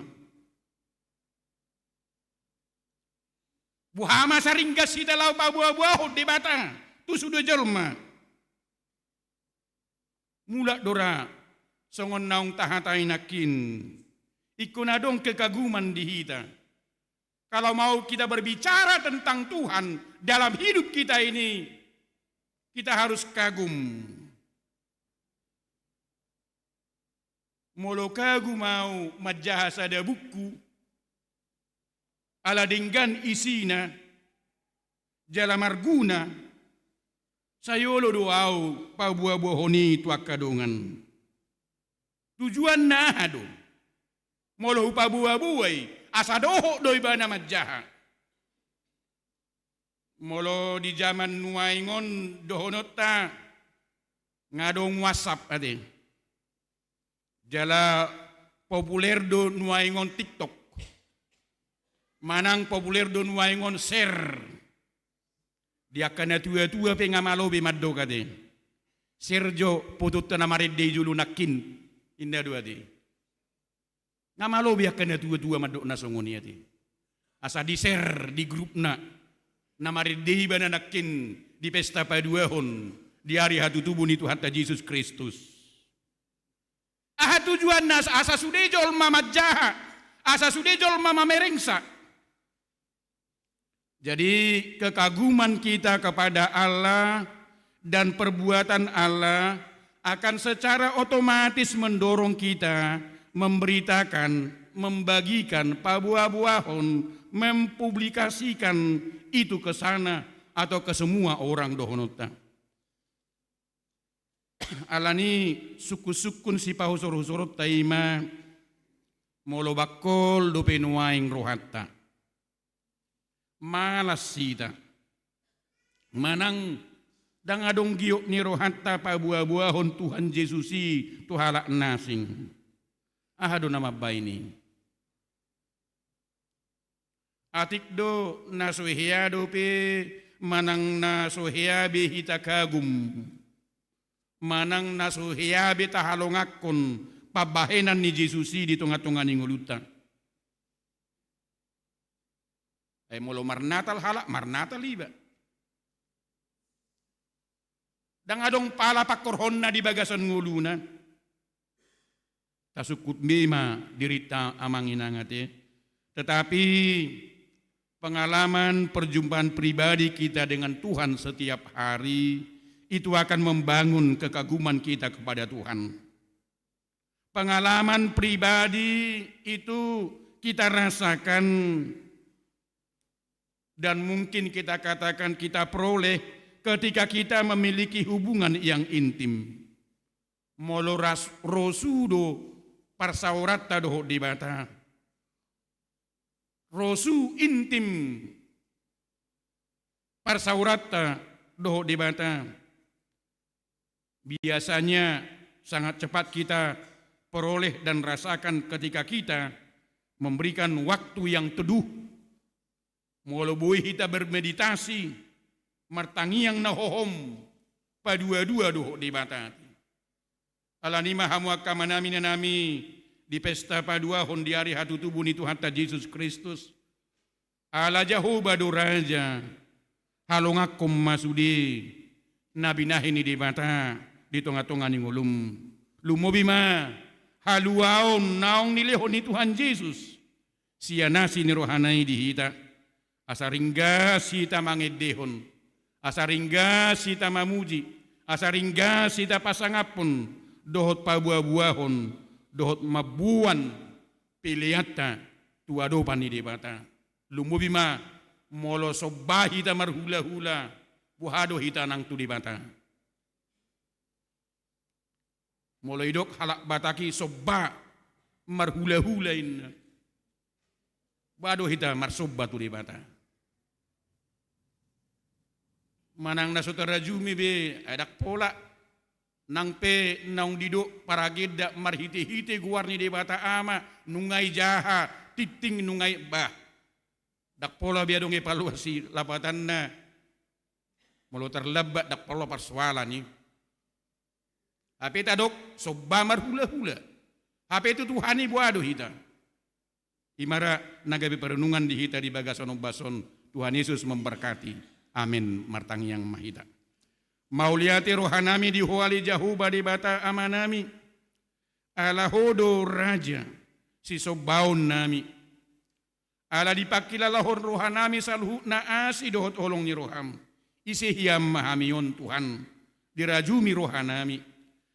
Boha ma saringgas hita laho paboa-boahon Debata tu sude jolma? Mulak do ra, songon naung tahatai nangkin, ingkon adong kekaguman di hita. Kalau mau kita berbicara tentang Tuhan dalam hidup kita ini, kita harus kagum. Molo kagum au manjaha sada buku, ala denggan isina, jala marguna, sai olo do au paboa-boahon i tu angka dongan. Tujuanna aha do? Molo hupaboa-boa i, asa dohot do ibana manjaha. Molo di jaman nuaeng on dohononta, nga adong WhatsApp ate. Jala populer do nuaeng on TikTok. Manang populer do nuaeng on share. Di angka natua-tua pe nga malo be mandok ate. Share jo fotonta na marende i jolo nangkin, inna do ate. Nga malobi angka na tua-tua mandok na songon i ate. Asa di-share di grupna, na marende ibana nangkin di pesta paduahon di ari hatutubu ni Tuhanta Jesus Kristus. Aha tujuanna? Asa, asa sude jolma manjaha, asa sude jolma mamerengsa. Jadi, kekaguman kita kepada Allah dan perbuatan Allah akan secara otomatis mendorong kita memberitakan, membagikan, paboa-boahon, mempublikasikan itu ke sana atau ke semua orang dohononta. Alani sungkun-sungkun sipahusor-husoronta i ma, molo bangkol dope nuaeng rohanta, malas hita, manang ndang adong giot ni rohanta paboa-boahon Tuhan Jesus i tu halak na asing. Aha do na mambahen i? Atik do na so hea dope manang na so hea be hita kagum, manang na so hea be tahalonganghon pambahenan ni Jesus i di tonga-tonga ni ngolunta. Ai molo marnatal halak, marnatal iba. Ndang adong pala pangkorhonna di bagasan ngoluna. Tasungkun be ma dirinta amang inang ate. Tetapi pengalaman perjumpaan pribadi kita dengan Tuhan setiap hari itu akan membangun kekaguman kita kepada Tuhan. Pengalaman pribadi itu kita rasakan dan mungkin kita katakan kita peroleh ketika kita memiliki hubungan yang intim. Molo ras-, ro sude parsaoranta dohot Debata, ro sude intim parsaoranta dohot Debata, biasanya sangat cepat kita peroleh dan rasakan ketika kita memberikan waktu yang teduh. Molo boi hita bermeditasi, martangiang na hohom, padua-dua dohot Debata. Alani ma hamu angka amanami, inanami, di pesta paduahon di ari hatutubu ni Tuhanta Jesus Kristus, ala Jahowa do raja, halonganghon ma sude na binahen ni Debata di tonga-tonga ni ngolum. Lumobi ma haluaon naung nilehon ni Tuhan Jesus sian asi ni rohana i di hita, asa ringgas hita mangendehon, asa ringgas hita mamuji, asa ringgas hita pasangaphon dohot paboa-boahon dohot mamboan peleanta tu adopan ni Debata. Lumobi ma molo somba hita marhula-hula, boha do hita nang tu Debata? Molo didok halak Batak i somba marhula-hula inna, boha do hita marsomba tu Debata? Manang na so tarajumi be, ai ndang pola. Nang pe naung didok paragenda marhite-hite goar ni Debata Ama, nunga i jaha, tingting nunga i, bah. Ndang pola be adong evaluasi lapatanna. Molo tarlambat ndang pola parsoalan i. Hape tadok somba marhula-hula. Hape tu Tuhan i boha do hita? I ma ra na gabe perenungan di hita di bagasan ombas on. Tuhan Yesus memberkati. Amin. Martangiang ma hita. Mauliate rohanami di Ho ale Jahowa Debata Amanami. Ala Ho do raja, sisombaonnami. Ala dipangkilalahon rohanami saluhutna asi dohot holong ni roham. Ise hian ma hami on Tuhan, dirajumi rohanami.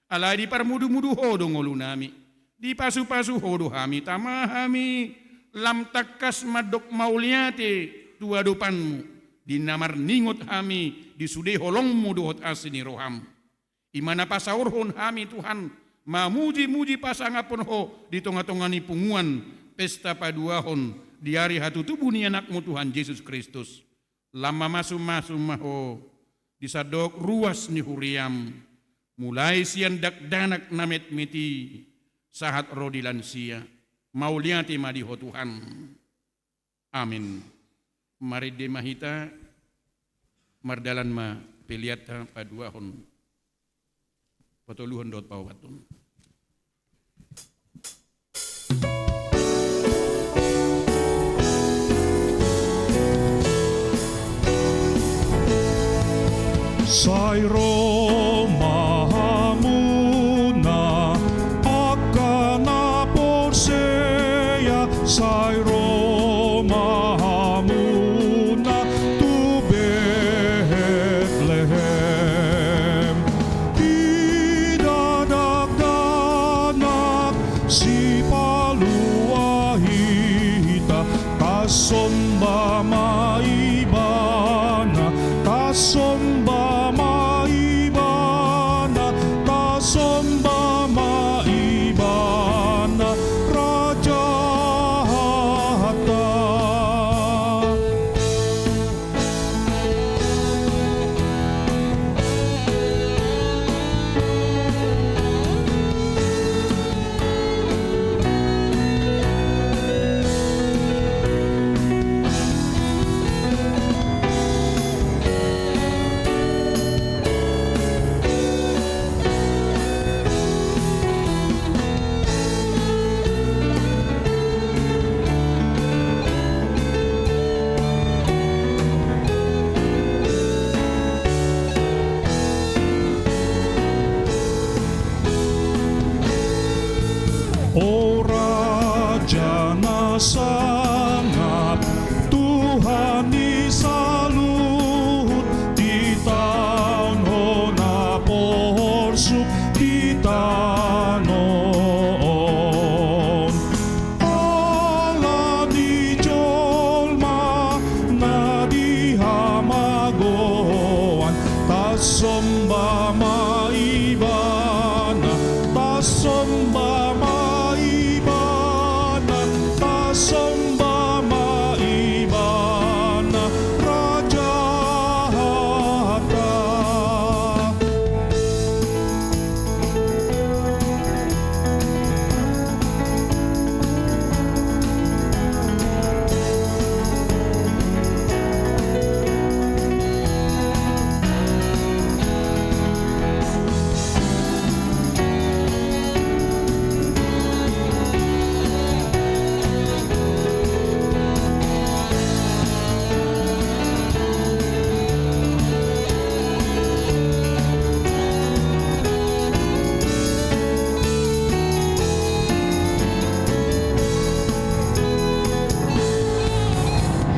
Alai diparmudu-mudu Ho do ngolunami. Dipasu-pasu Ho do hami, tama hami lam tangkas mandok mauliate tu adopanmu, di na marningot hami di sude holongmu dohot asi ni roham. I ma na pasaorhon hami Tuhan, mamuji-muji pasangaphon Ho di tonga-tonga ni punguan pesta paduahon di ari hatutubu ni Anakmu Tuhan Jesus Kristus. Lam mamasu-masu ma Ho di sandok ruas ni huriam, mulai sian dakdanak na metmet i sahat ro di lansia. Mauliate ma di Ho Tuhan. Amin. Marende ma hita, mardalan ma peleanta paduahon. patoluhon dohot paopathon. Sai ro ma hamuna angka na porsea, sai ro ma hamuna tu Betlehem. Ida dakdanak sipalua hita, tasomba ma Ibana, tasomba ma Ibana, tasomba ma Ibana, Rajanta. O Raja na sangap, Tuhan ni saluhut, ditaon Ho na porsuk di tano on. Ala ni jolma na di hamagoan, tasomba ma Ibana, tasomba ma Ibana, tasomba ma Ibana, Rajanta.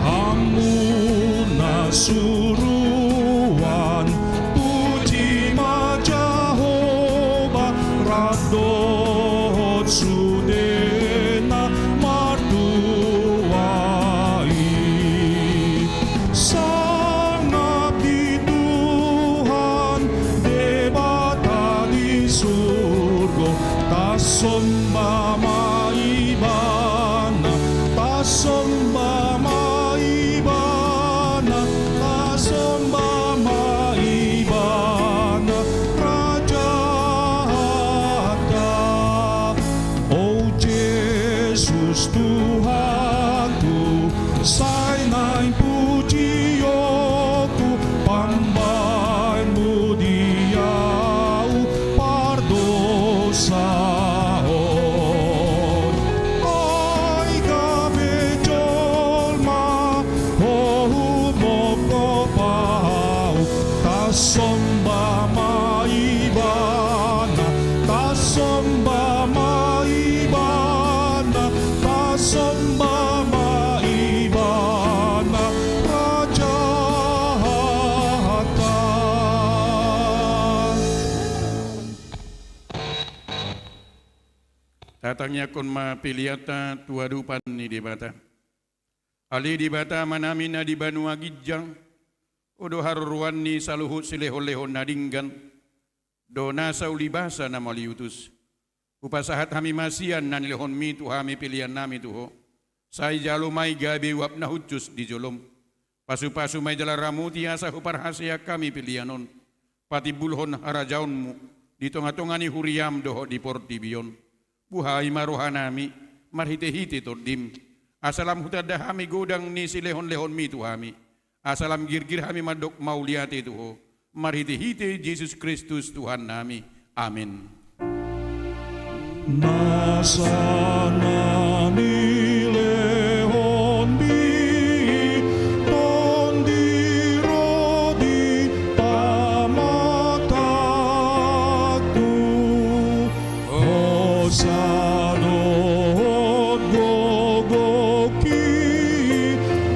Hamu na suruan, puji ma Jahowa, rap dohot sudena martua i. Sangap di Tuhan, Debata di surgo, tasomba ma Ibana, tasomba ma Ibana, tasomba ma Ibana, Rajanta. O Jesus Tuhanku, sai naeng pujionku pambahenMu di ahu pardosa on. Ai gabe jolma Ho humongkop ahu, tasomba ma Ibana, tasomba ma Ibana, tasomba ma Ibana, Rajanta. Tatangiangkon ma peleanta tu adopan ni Debata. Ale Debata Amanami na di banua ginjang, Ho do haroroan ni saluhut silehonlehon na denggan, dohot nasa ulibasa na mauliutus. Hupasahat hami ma sian na nilehonMi tu hami peleannami tu Ho. Sai jalo ma i gabe uap na hushus di jolom. Pasupasu ma i jala ramoti asa huparhaseang hami pelean on patimbulhon harajaonMu di tongatonga ni huriaM dohot di portibi on. Buhai ma rohanami marhitehite TondiM, asa lam hutanda hami godang ni silehonlehonMi tu hami, asa lam girgir hami mandok mauliate tu Ho, marhitehite Jesus Kristus Tuhannami. Amen. Nasa na nilehonmi Tondi ro di pamatangku, hosa dohot gogohi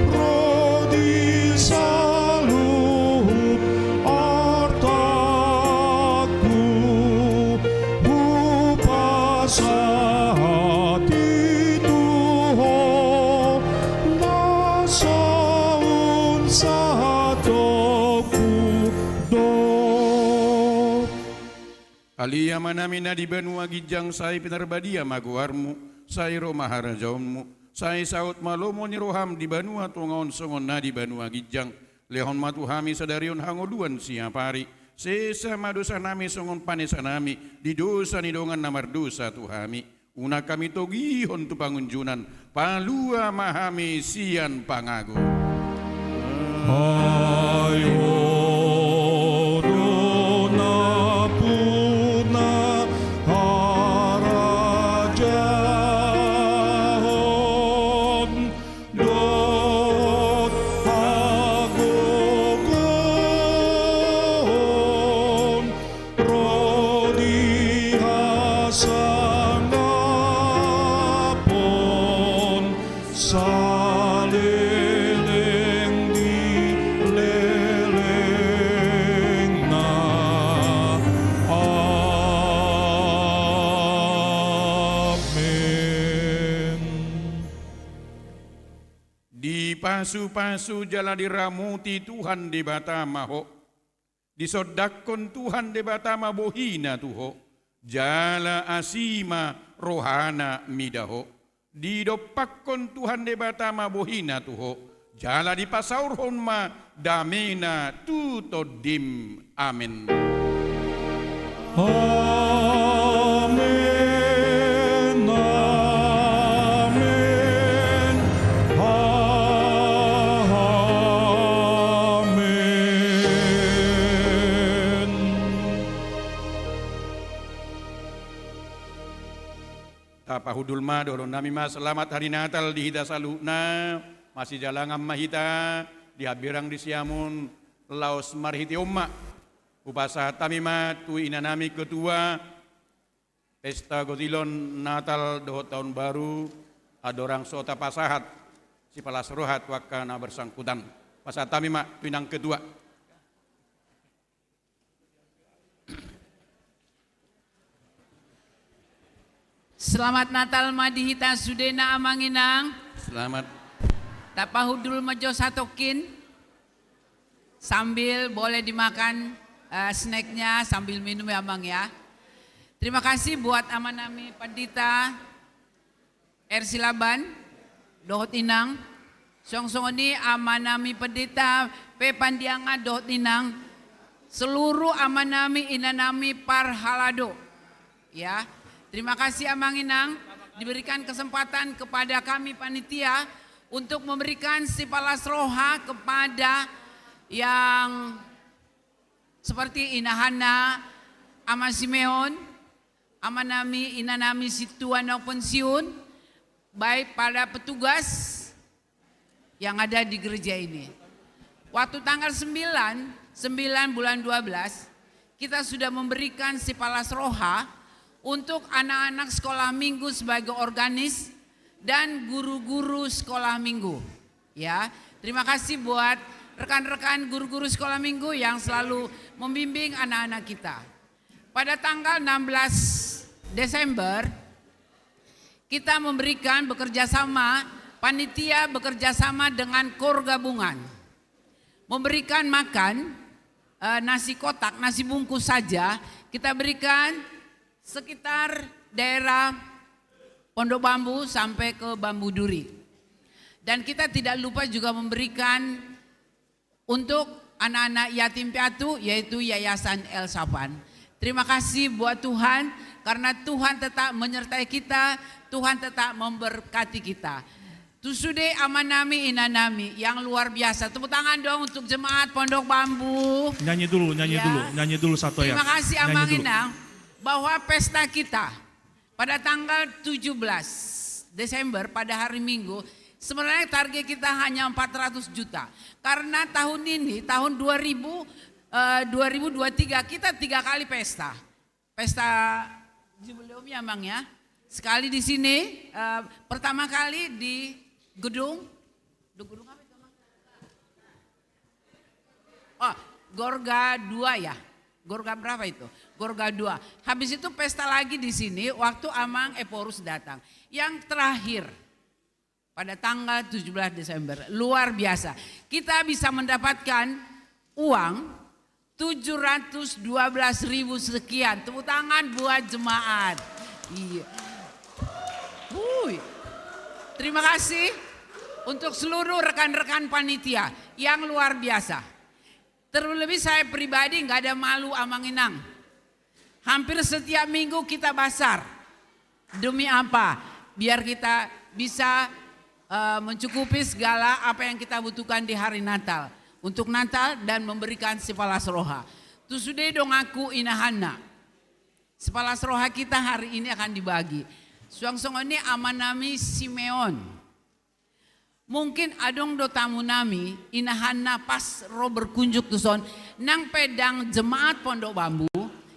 ro di saluhut artangku, hupasahat i tu Ho na saur satongkin dohot. Ale Amanami na di banua ginjang, sai pinarbadia ma goarmu, sai ro ma harajaonmu, sai saut ma lomo ni roham di banua tonga on songon na di banua ginjang. Lehon ma tu hami sadari on hangoluan siapari. Sesa ma dosanami songon panesanami di dosa ni dongan na mardosa tu hami. Unang hami togihon tu pangunjunan, palua ma hami sian pangago. Ai Ho do nampuna, harajaon dohot hagogoon ro di hasangapon saleleng di lelengna. Amen. Dipasupasu jala diramoti Tuhan Debata ma ho. Disondangkon Tuhan Debata ma bohina tu ho, jala asi ma rohana mida ho. Didompakkon Tuhan Debata ma bohina tu ho, jala dipasaorhon ma damena tu tondim. Amen. Amen, amen, amen. Tapahundul ma, dohononnami ma selamat hari Natal di hita saluhutna. Masijalangan ma hita di hambirang di siamun, laos marhite on ma hupasahat hami ma tu inanami ketua Pesta Gotilon Natal dohot Taon Baru, andorang so tapasahat sipalas roha tu angka na bersangkutan. Pasahat hami ma tu inang ketua. Selamat Natal ma di hita sudena, Amang Inang. Selamat. Tapahundul ma jo satongkin. Sambil boleh dimakan, eh, snacknya, sambil minum ya, Amang, ya. Terima kasih buat Amanami Pandita R. Silaban dohot Inang. Songon i Amanami Pandita P. Pandiangan dohot Inang. Seluruh Amanami, Inanami parhalado. Ya, terima kasih, Amang Inang, diberikan kesempatan kepada kami panitia untuk memberikan sipalas roha kepada yang seperti Ina Hana, Ama Simeon, Amanami, Inanami sintua na pensiun, baik pada petugas yang ada di gereja ini. Waktu tanggal sembilan, sembilan bulan dua belas, kita sudah memberikan sipalas roha untuk anak-anak sekolah minggu sebagai organis dan guru-guru sekolah minggu. Ya, terima kasih buat rekan-rekan guru-guru sekolah minggu yang selalu membimbing anak-anak kita. Pada tanggal enam belas Desember, kita memberikan bekerja sama, panitia bekerja sama dengan Kor Gabungan. Memberikan makan, eh, nasi kotak, nasi bungkus saja, kita berikan sekitar daerah Pondok Bambu sampai ke Bambu Duri. Dan kita tidak lupa juga memberikan untuk anak-anak yatim piatu, yaitu Yayasan El Safan. Terima kasih buat Tuhan, karena Tuhan tetap menyertai kita, Tuhan tetap memberkati kita. Tu sude amanami, inanami yang luar biasa. Tepuk tangan dong untuk jemaat Pondok Bambu. Nyanyi dulu, nyanyi Ya. dulu, nyanyi dulu satu ya. Terima kasih, Nyanyi Amang dulu. Inang. bahwa pesta kita pada tanggal tujuh belas Desember, pada hari Minggu, sebenarnya target kita hanya empat ratus juta. Karena tahun ini, tahun dua ribu, eh, dua ribu dua tiga, kita tiga kali pesta. Pesta Jubileum ya, Mang, ya. Sekali di sini, eh, pertama kali di gedung, di gedung apa itu, Mang? Oh, Gorga dua ya. Gorga berapa itu? Gorga dua. Habis itu pesta lagi di sini waktu Amang Ephorus datang. Yang terakhir, pada tanggal tujuh belas Desember. Luar biasa. Kita bisa mendapatkan uang tujuh ratus dua belas ribu sekian. Tepuk tangan buat jemaat. Iya. Wuih. Terima kasih untuk seluruh rekan-rekan panitia yang luar biasa. Terlebih saya pribadi nggak ada malu, Amang Inang. Hampir setiap minggu kita basar. Demi apa? Biar kita bisa, eh, mencukupi segala apa yang kita butuhkan di hari Natal. Untuk Natal dan memberikan sipalas roha. Tu sude donganku, inahanna. Sipalas roha kita hari ini akan dibagi. Suang songon i amanami Simeon. Mungkin adong do tamunami, inahanna pas ro berkunjung tuson, nang pe ndang jemaat Pondok Bambu,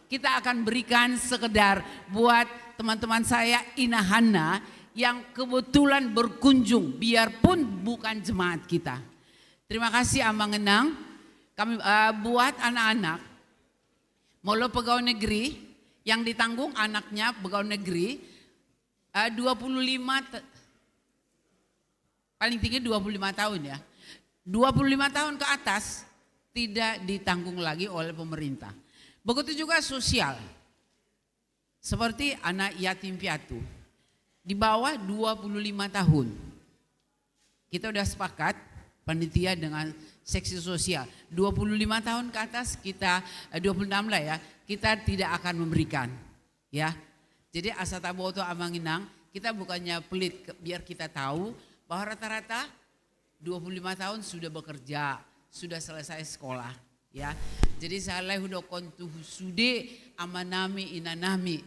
kita akan berikan sekedar buat teman-teman saya, inahanna yang kebetulan berkunjung, biarpun bukan jemaat kita. Terima kasih, Amang Inang. Kami, eh, buat anak-anak, molo pegawai negeri, yang ditanggung anaknya pegawai negeri, eh, dua puluh lima te-, paling tinggi dua puluh lima tahun ya. Dua puluh lima tahun ke atas tidak ditanggung lagi oleh pemerintah. Begitu juga sosial. Seperti anak yatim piatu. Di bawah dua puluh lima tahun. Kita udah sepakat, panitia dengan seksi sosial. Dua puluh lima tahun ke atas kita, eh, dua puluh enam lah ya, kita tidak akan memberikan. Ya. Jadi asa taboto, Amang Inang, kita bukannya pelit, ke-, biar kita tahu bahwa rata-rata dua puluh lima tahun sudah bekerja, sudah selesai sekolah, ya. Jadi sahalai hudokkon tu sude amanami, inanami.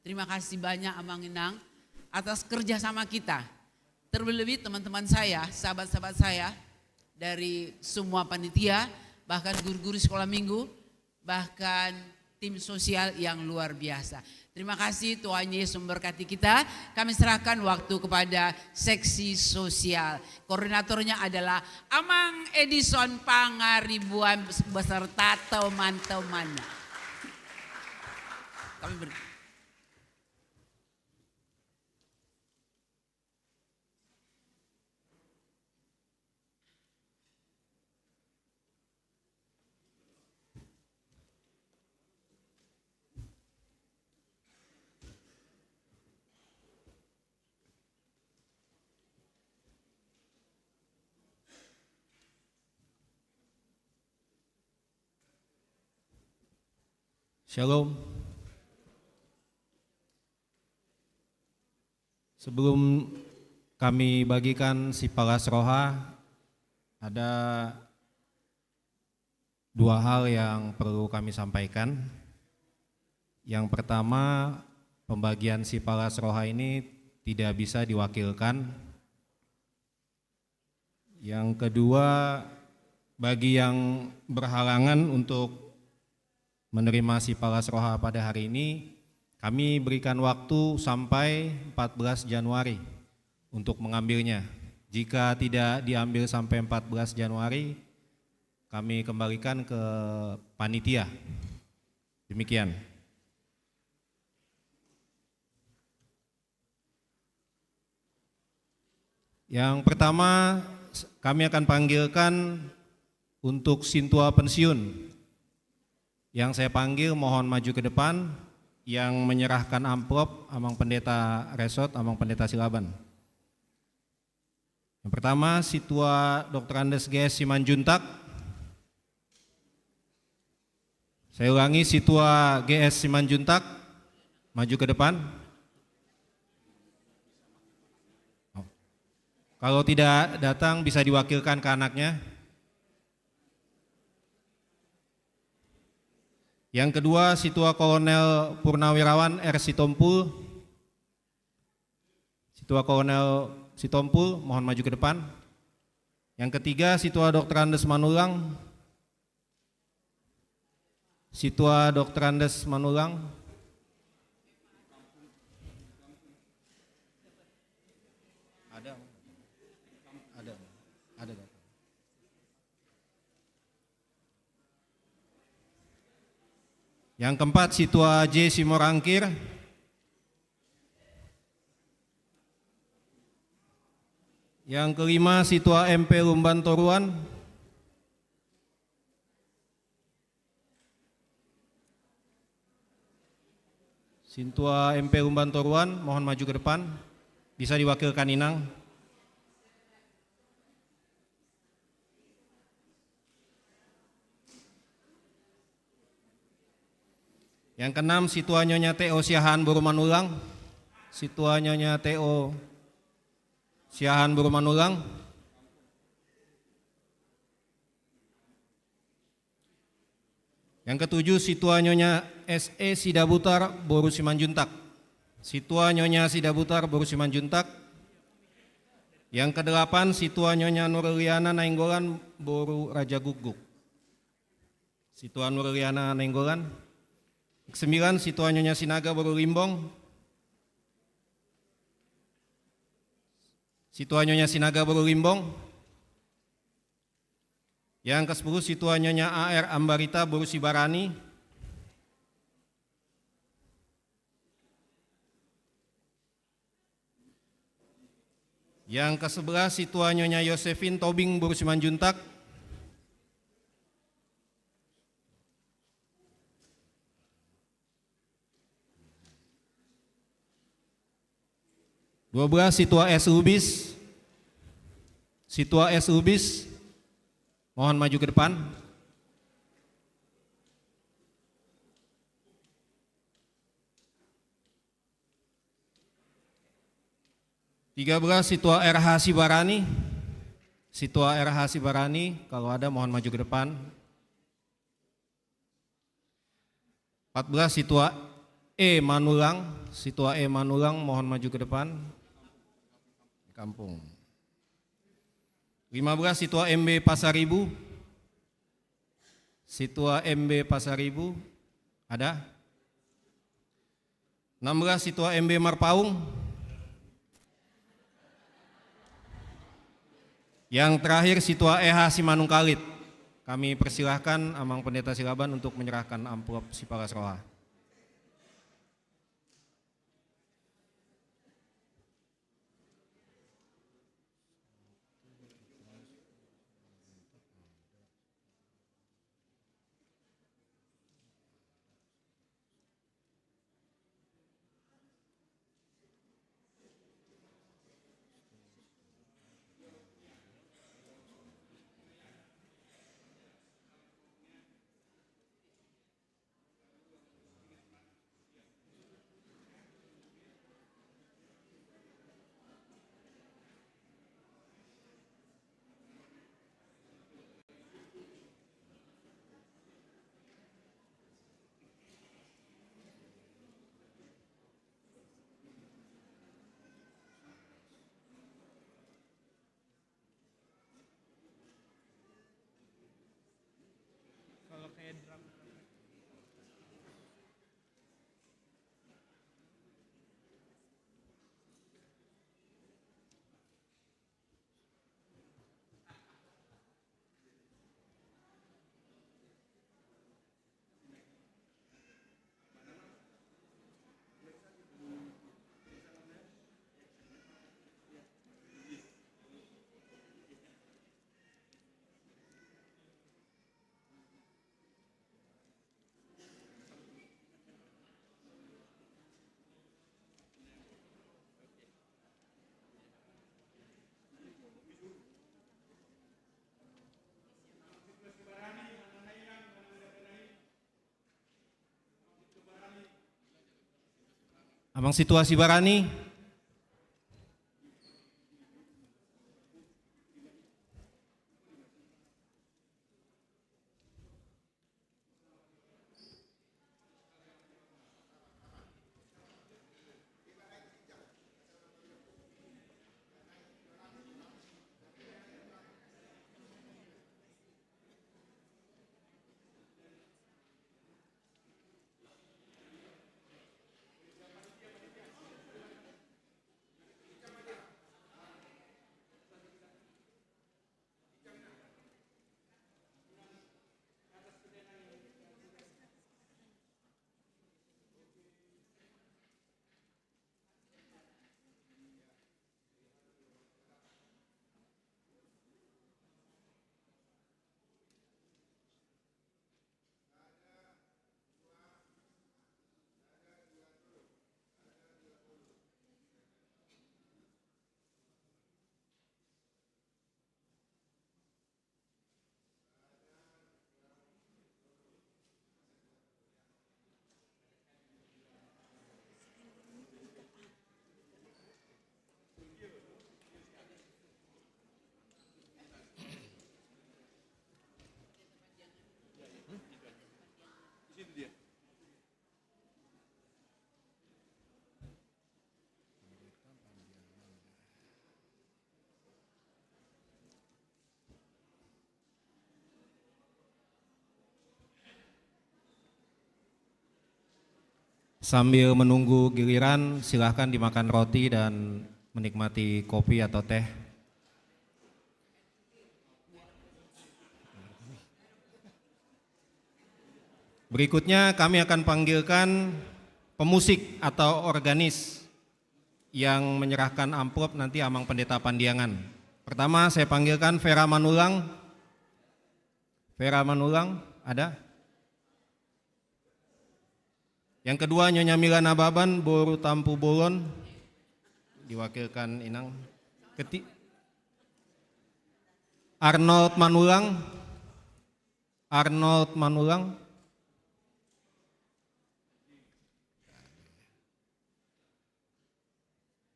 Terima kasih banyak, Amang Inang, atas kerjasama kita. Terlebih teman-teman saya, sahabat-sahabat saya dari semua panitia, bahkan guru-guru sekolah minggu, bahkan tim sosial yang luar biasa. Terima kasih, Tuhan Yesus memberkati kita. Kami serahkan waktu kepada seksi sosial. Koordinatornya adalah Amang Edison Pangaribuan beserta teman-temannya. Kami ber- Shalom. Sebelum kami bagikan sipalas roha, ada dua hal yang perlu kami sampaikan. Yang pertama, pembagian sipalas roha ini tidak bisa diwakilkan. Yang kedua, bagi yang berhalangan untuk menerima sipalas roha pada hari ini, kami berikan waktu sampai empat belas Januari untuk mengambilnya. Jika tidak diambil sampai empat belas Januari, kami kembalikan ke panitia. Demikian. Yang pertama, kami akan panggilkan untuk sintua pensiun. Yang saya panggil mohon maju ke depan, yang menyerahkan amplop, Amang Pendeta Resot, Amang Pendeta Silaban. Yang pertama, Sintua Doktor Andes G S Simanjuntak. Saya ulangi, Sintua G S Simanjuntak, maju ke depan. Oh. Kalau tidak datang, bisa diwakilkan ke anaknya. Yang kedua, Situa Kolonel Purnawirawan R. Sitompul. Situa Kolonel Sitompul, mohon maju ke depan. Yang ketiga, Situa Doktor Andes Manullang. Situa Doktor Andes Manullang. Ada, ada, ada. Yang keempat, Situa J. Simorangkir. Yang kelima, Situa M P Lumban Toruan. Situa M P Lumban Toruan, mohon maju ke depan. Bisa diwakilkan Inang. Yang keenam, Situa Nyonya T O Siahaan boru Manullang. Situa Nyonya T O Siahaan boru Manullang. Yang ketujuh, Situa Nyonya S E Sidabutar boru Simanjuntak. Situa Nyonya Sidabutar boru Simanjuntak. Yang kedelapan, Situa Nyonya Nurliana Nainggolan boru Raja Guguk. Situa Nurliana Nainggolan. Yang kesembilan, Situa Nyonya Sinaga boru Limbong. Situa Nyonya Sinaga boru Limbong. Yang kesepuluh, Situa Nyonya A R Ambarita boru Sibarani. Yang kesebelas, Situa Nyonya Yosefin Tobing boru Simanjuntak. Dua belas, Situa S Lubis. Situa S Lubis, mohon maju ke depan. Tiga belas, Situa R H Sibarani. Situa R H Sibarani, kalau ada mohon maju ke depan. Empat belas, Situa E Manullang. Situa E Manullang, mohon maju ke depan. Di kampung. Lima belas, Situa M B Pasaribu. Situa M B Pasaribu, ada? Enam belas, Situa M B Marpaung. Yang terakhir, Situa E H Simanungkalit. Kami persilahkan Amang Pendeta Silaban untuk menyerahkan amplop sipalas roha. Amang Situa Sibarani. Sambil menunggu giliran, silahkan dimakan roti dan menikmati kopi atau teh. Berikutnya kami akan panggilkan pemusik atau organis yang menyerahkan amplop nanti Amang Pendeta Pandiangan. Pertama saya panggilkan Vera Manulang. Vera Manulang, ada? Yang kedua, Nyonya Mila Nababan, boru Tampubolon, diwakilkan Inang. Keti-, Arnold Manulang, Arnold Manulang.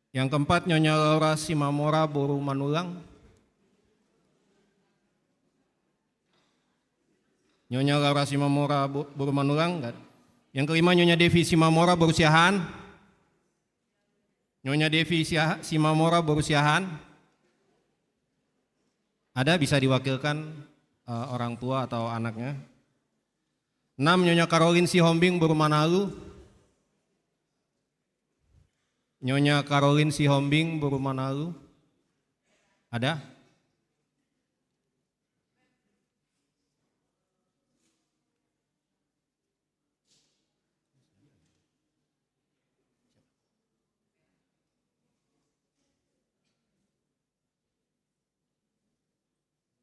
Yang keempat, Nyonya Laura Simamora, boru Manulang. Nyonya Laura Simamora, bo-, boru Manulang, enggak. Yang kelima, Nyonya Devi Simamora, boru Siahaan. Nyonya Devi Siaha-, Simamora, boru Siahaan. Ada, bisa diwakilkan, eh, orang tua atau anaknya. Enam, Nyonya Karolin Sihombing, boru Manalu. Nyonya Karolin Sihombing, boru Manalu. Ada?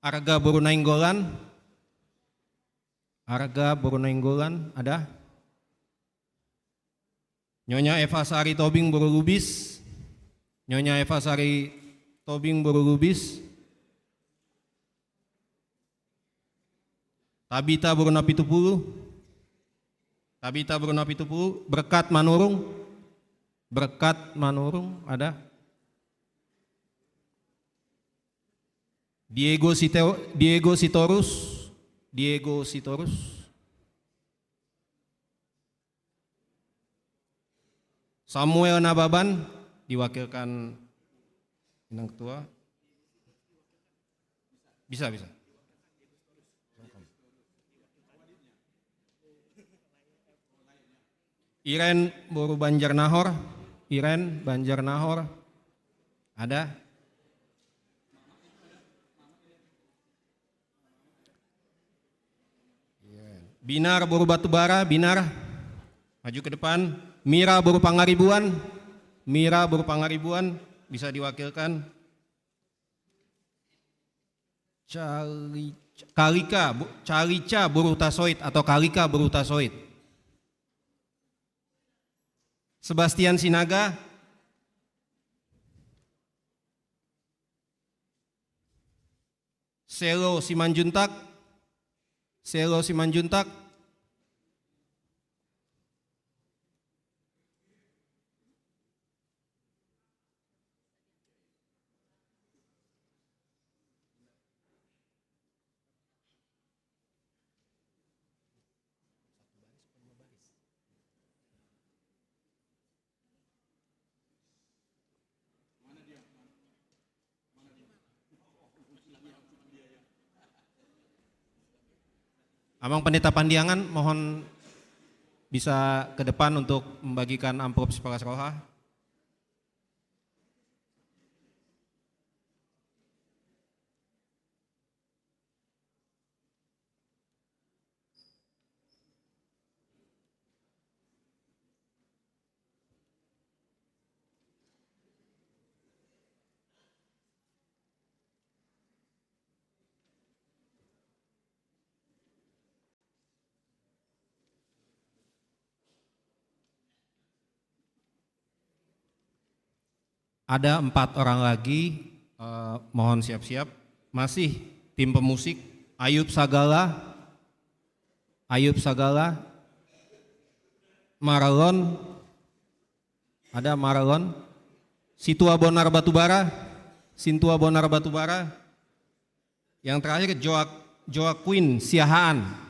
Arga, boru Nainggolan. Arga, boru Nainggolan, ada? Nyonya Eva Sari Tobing, boru Lubis. Nyonya Eva Sari Tobing, boru Lubis. Tabita, boru Napitupulu. Tabita, boru Napitupulu. Berkat Manurung. Berkat Manurung, ada? Diego Site-, Diego Sitorus. Diego Sitorus. Samuel Nababan, diwakilkan Inang Ketua. Bisa, bisa. Iren, boru Banjarnahor. Iren, Banjarnahor. Ada? Binar, boru Batubara, Binar. Maju ke depan. Mira, boru Pangaribuan. Mira, boru Pangaribuan, bisa diwakilkan. Cari-, Karika, bo-, Carica, boru Hutasoit, atau Karika, boru Hutasoit. Sebastian Sinaga. Selo Simanjuntak. Selo Simanjuntak. Amang Pendeta Pandiangan, mohon bisa ke depan untuk membagikan amplop sipalas roha. Ada empat orang lagi, eh, mohon siap-siap. Masih tim pemusik, Ayub Sagala, Ayub Sagala, Marlon, ada Marlon, Situa Bonar Batubara, Sintua Bonar Batubara. Yang terakhir, Joa-, Joaquin Siahaan.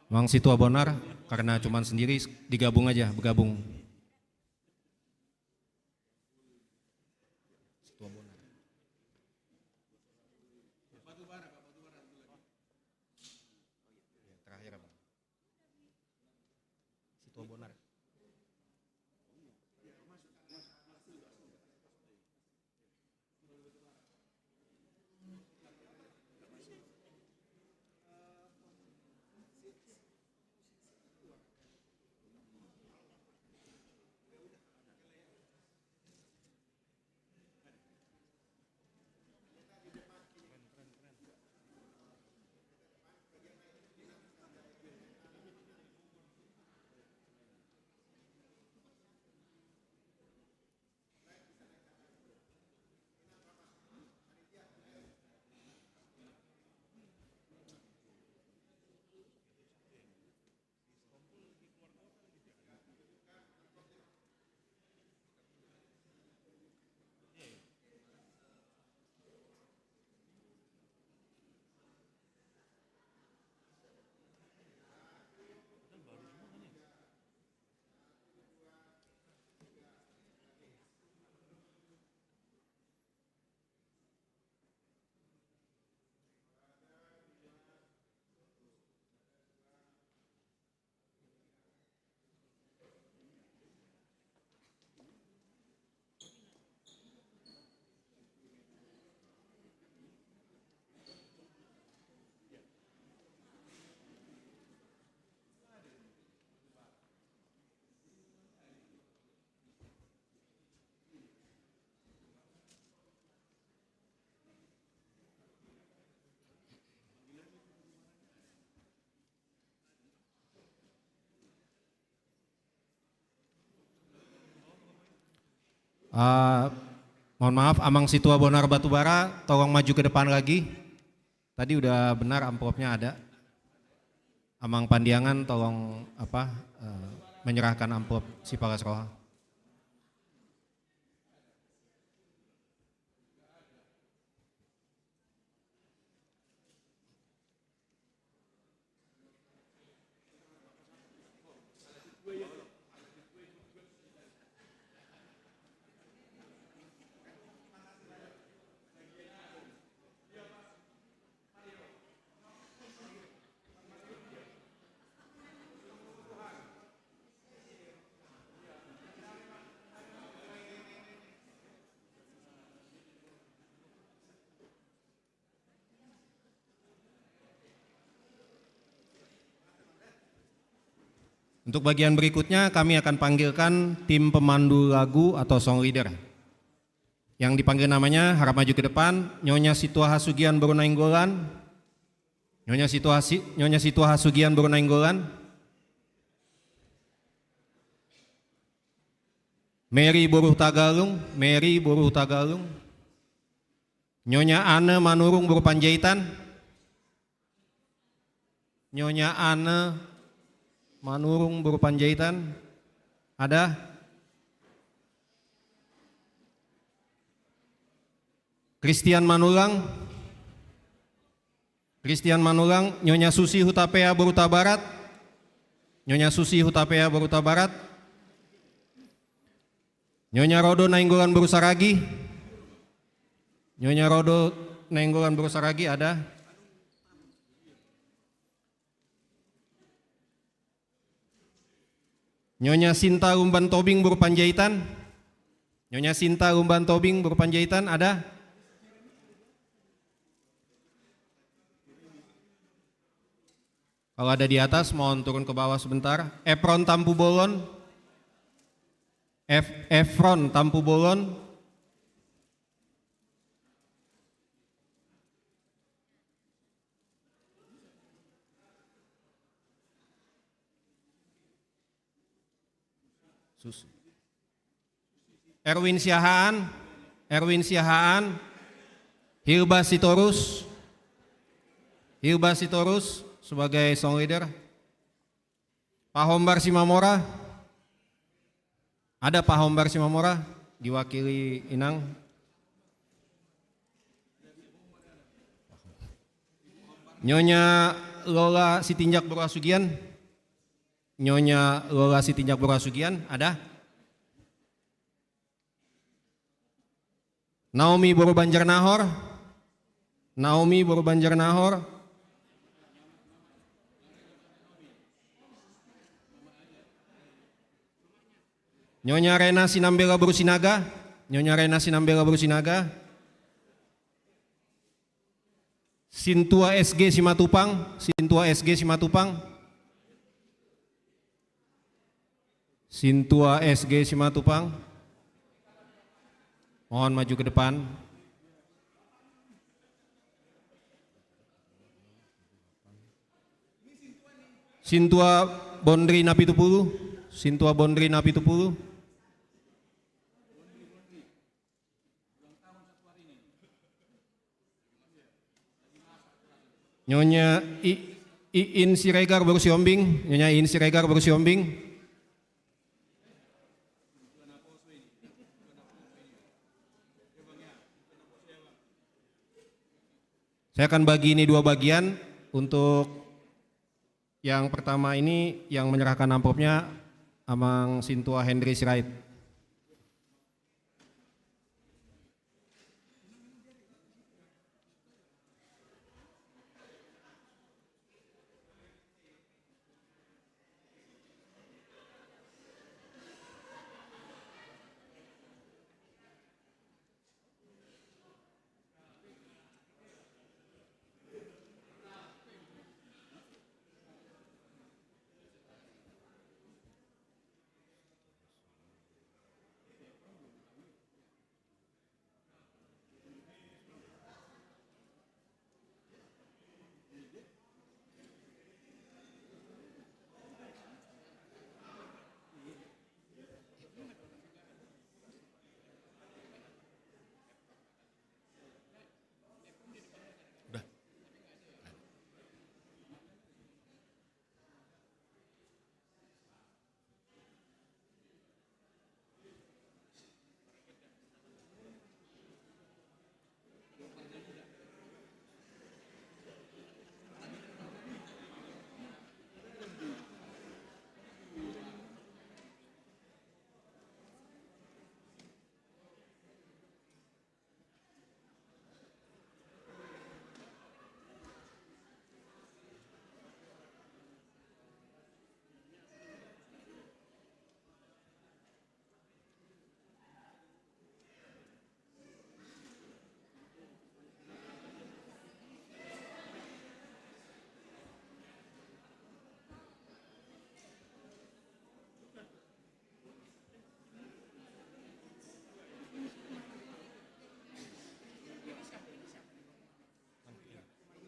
Amang Situa Bonar, karena cuman sendiri, digabung aja, bergabung. Situa Bonar. Terakhir, Abang. Situa Bonar. Ah, mohon maaf, Amang Situa Bonar Batubara, tolong maju ke depan lagi. Tadi udah benar amplopnya ada. Amang Pandiangan, tolong, apa, eh, menyerahkan amplop Sipalas Roha. Untuk bagian berikutnya, kami akan panggilkan tim pemandu lagu atau song leader. Yang dipanggil namanya, harap maju ke depan, Nyonya Situa Hasugian boru Nainggolan. Nyonya Situa Hasi-, Nyonya Situa Hasugian boru Nainggolan. Mary boru Hutagalung, Mary boru Hutagalung. Nyonya Anne Manurung boru Panjaitan. Nyonya Anne Manurung boru Panjaitan. Ada? Christian Manurung. Christian Manurung, Nyonya Susi Hutapea boru Hutabarat. Nyonya Susi Hutapea boru Hutabarat. Nyonya Rodo Nainggolan boru Saragi. Nyonya Rodo Nainggolan boru Saragi ada. Nyonya Sinta Lumban Tobing boru Panjaitan. Nyonya Sinta Lumban Tobing boru Panjaitan ada. Kalau ada di atas, mohon turun ke bawah sebentar. Efron Tampubolon. Ef-, Efron Tampubolon. Sus-, Erwin Siahaan, Erwin Siahaan, Hilba Sitorus, Hilba Sitorus sebagai song leader. Pak Hombar Simamora, ada Pak Hombar Simamora, diwakili Inang. Nyonya Lola Sitinjak boru Hasugian. Nyonya Lola Sitinjak boru Hasugian, ada? Naomi boru Banjarnahor. Naomi boru Banjarnahor. Nyonya Rena Sinambela boru Sinaga. Nyonya Rena Sinambela boru Sinaga. Sintua S G Simatupang, Sintua S G Simatupang. Sintua S G Simatupang. Mohon maju ke depan. Sintua Bondri Napitupulu, Sintua Bondri Napitupulu. Nyonya I-, Iin Siregar boru Sihombing, Nyonya Iin Siregar boru Sihombing. Saya akan bagi ini dua bagian. Untuk yang pertama ini, yang menyerahkan amplopnya Amang Sintua Henry Sirait.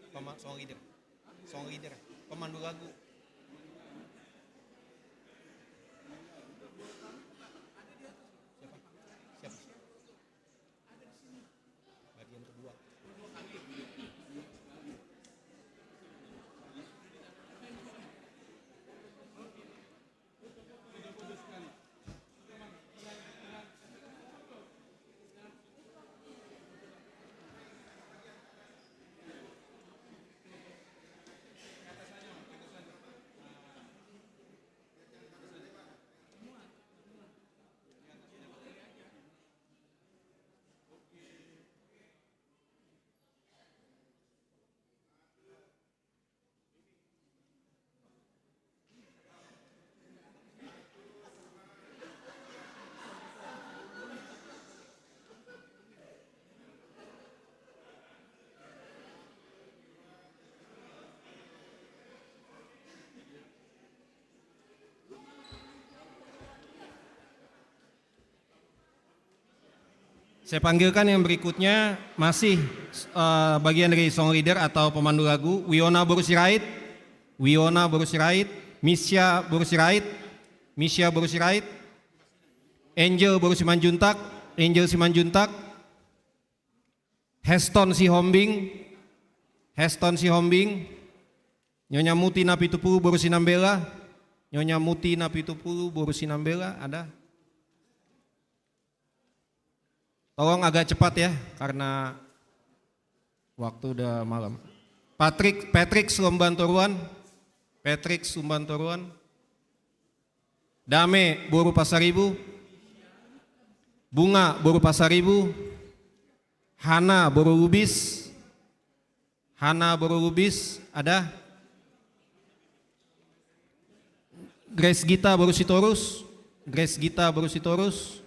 Pema-, song leader. Song leader. Pemandu lagu. Siapa? Siapa? Bagian kedua. Saya panggilkan yang berikutnya, masih, eh, bagian dari song leader atau pemandu lagu, Wiona boru Sirait, Wiona boru Sirait, Misya boru Sirait, Misya boru Sirait, Angel boru Simanjuntak, Angel Simanjuntak, Heston Sihombing, Heston Sihombing, Nyonya Muti Napitupulu boru Sinambela, Nyonya Muti Napitupulu boru Sinambela, ada? Tolong agak cepat ya, karena waktu udah malam. Patrick, Patrick Slomban Toruan. Patrick Slomban Toruan. Dame boru Pasaribu. Bunga boru Pasaribu. Hana boru Lubis. Hana boru Lubis, ada? Grace Gita boru Sitorus. Grace Gita boru Sitorus.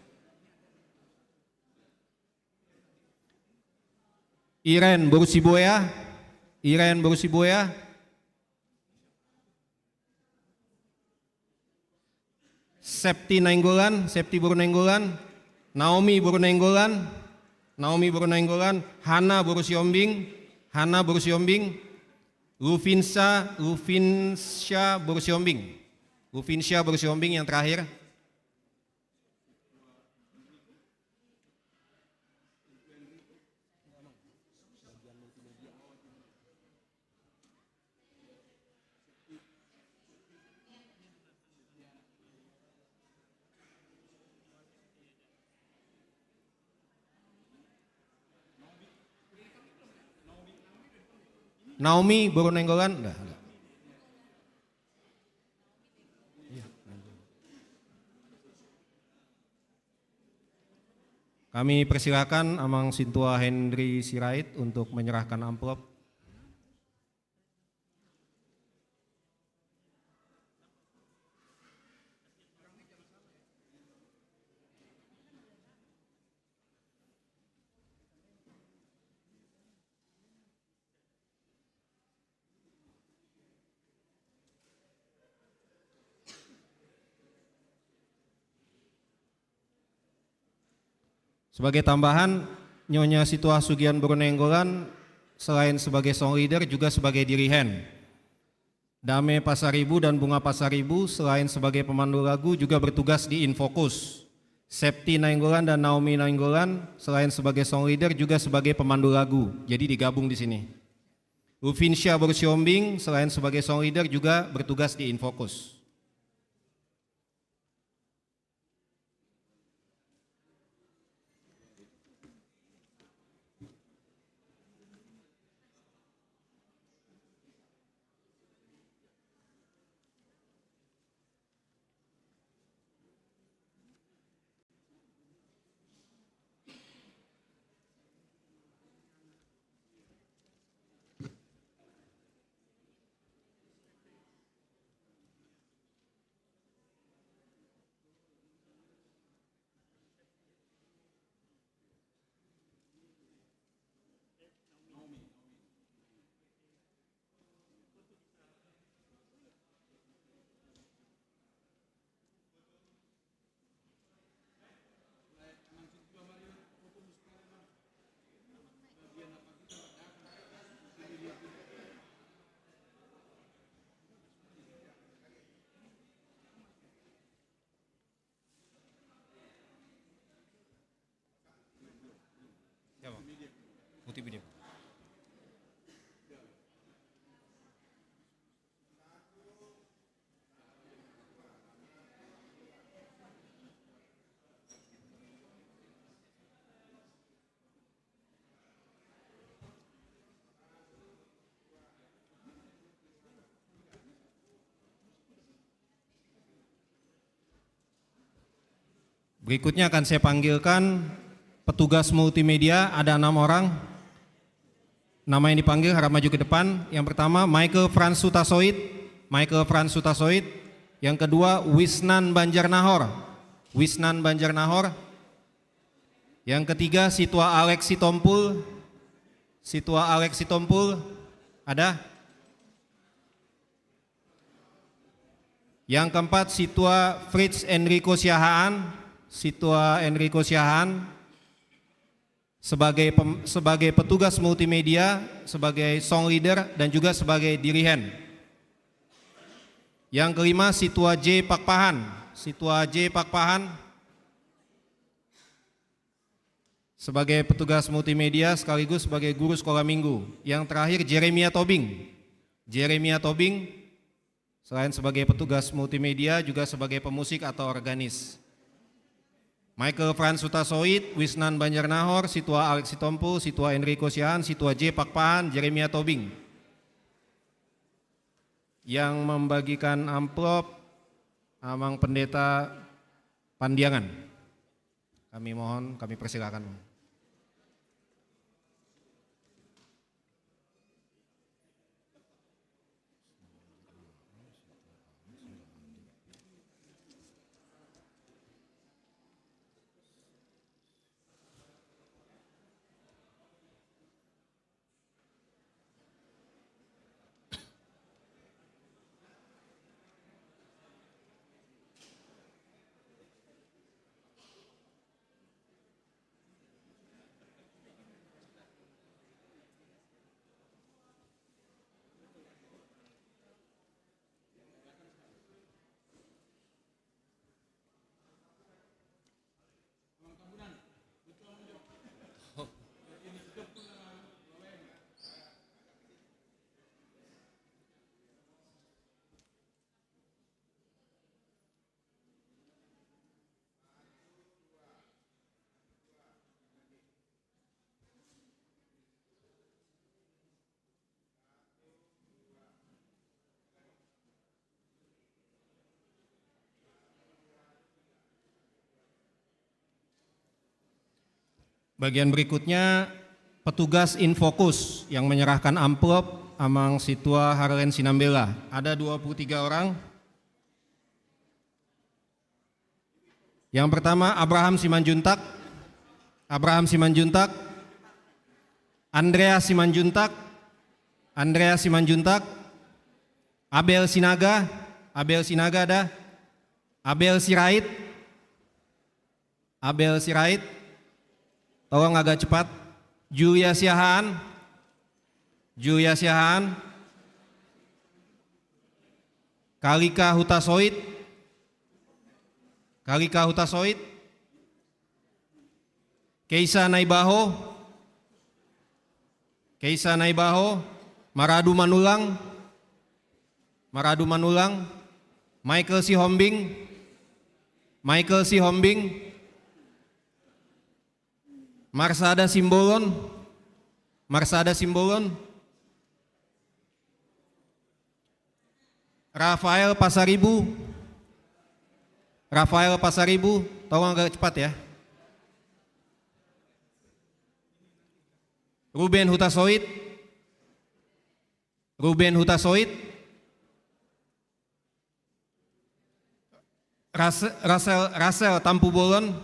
Iren boru Sibuea. Iren boru Sibuea. Septi Nainggolan, Septi boru Nainggolan. Naomi boru Nainggolan. Naomi boru Nainggolan. Hana boru Siombing. Hana boru Siombing. Lufinsa, Lufinsa boru Siombing. Lufinsa boru Siombing yang terakhir. Naomi boru Nainggolan. Dah, dah. Kami persilakan Amang Sintua Henry Sirait untuk menyerahkan amplop. Sebagai tambahan, Nyonya Situa Sugian boru Nainggolan selain sebagai song leader juga sebagai dirihen. Dame Pasaribu dan Bunga Pasaribu selain sebagai pemandu lagu juga bertugas di Infokus. Septi Nainggolan dan Naomi Nainggolan selain sebagai song leader juga sebagai pemandu lagu. Jadi digabung di sini. Lufinsa boru Siombing selain sebagai song leader juga bertugas di Infokus. Berikutnya akan saya panggilkan petugas multimedia, ada enam orang. Nama yang dipanggil harap maju ke depan. Yang pertama, Michael Frans Hutasoit. Michael Frans Hutasoit. Yang kedua, Wisnan Banjarnahor. Wisnan Banjarnahor. Yang ketiga, Situa Alex Sitompul. Situa Alex Sitompul. Ada? Yang keempat, Situa Fritz Enrico Siahaan. Situa Enrico Siahaan. Sebagai pem-, sebagai petugas multimedia, sebagai song leader, dan juga sebagai dirihen. Yang kelima, Situa J Pakpahan. Situa J Pakpahan. Sebagai petugas multimedia sekaligus sebagai guru sekolah minggu. Yang terakhir, Jeremia Tobing. Jeremia Tobing, selain sebagai petugas multimedia, juga sebagai pemusik atau organis. Michael Frans Hutasoit, Wisnan Banjarnahor, Situa Alex Sitompul, Situa Enrico Siahaan, Situa J Pakpahan, Jeremia Tobing. Yang membagikan amplop, Amang Pendeta Pandiangan. Kami mohon, kami persilakan. Bagian berikutnya, petugas Infokus yang menyerahkan amplop, Amang Situa Harlen Sinambela. Ada dua puluh tiga orang. Yang pertama, Abraham Simanjuntak. Abraham Simanjuntak. Andreas Simanjuntak. Andreas Simanjuntak. Abel Sinaga. Abel Sinaga ada. Abel Sirait. Abel Sirait. Tolong agak cepat. Julia Siahaan. Julia Siahaan. Kalika Hutasoit. Kalika Hutasoit. Keisa Naibaho. Keisa Naibaho. Maradu Manulang. Maradu Manulang. Michael Sihombing. Michael Sihombing. Marsada Simbolon. Marsada Simbolon. Rafael Pasaribu. Rafael Pasaribu, tolong agak cepat ya. Ruben Hutasoit. Ruben Hutasoit. Ras-, Rasel, Rasel Tampubolon.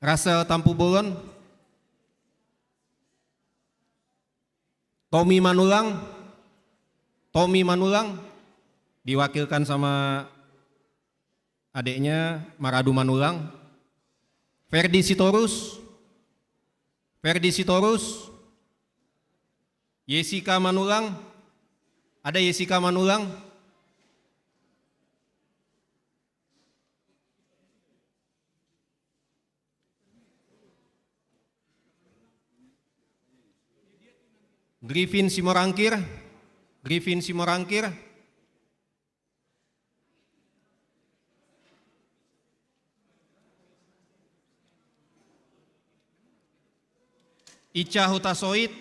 Rasel Tampubolon. Tommy Manulang. Tommy Manulang diwakilkan sama adiknya, Maradu Manulang. Ferdi Sitorus. Ferdi Sitorus. Jessica Manulang. Ada Jessica Manulang? Griffin Simorangkir. Griffin Simorangkir. Ica Hutasoit.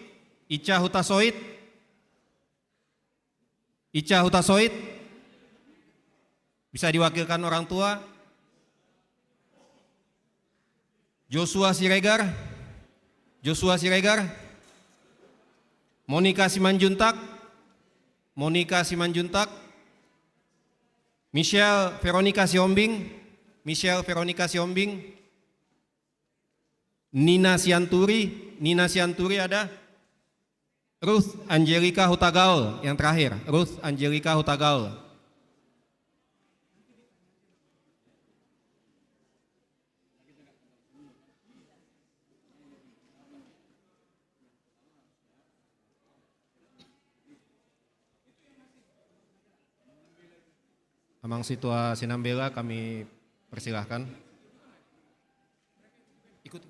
Ica Hutasoit. Ica Hutasoit. Bisa diwakilkan orang tua. Joshua Siregar. Joshua Siregar. Monica Simanjuntak. Monica Simanjuntak. Michelle Veronica Sihombing. Michelle Veronica Sihombing. Nina Sianturi. Nina Sianturi ada. Ruth Angelika Hutagaol yang terakhir. Ruth Angelika Hutagaol. Amang Situa Sinambela, kami persilahkan. Ikut.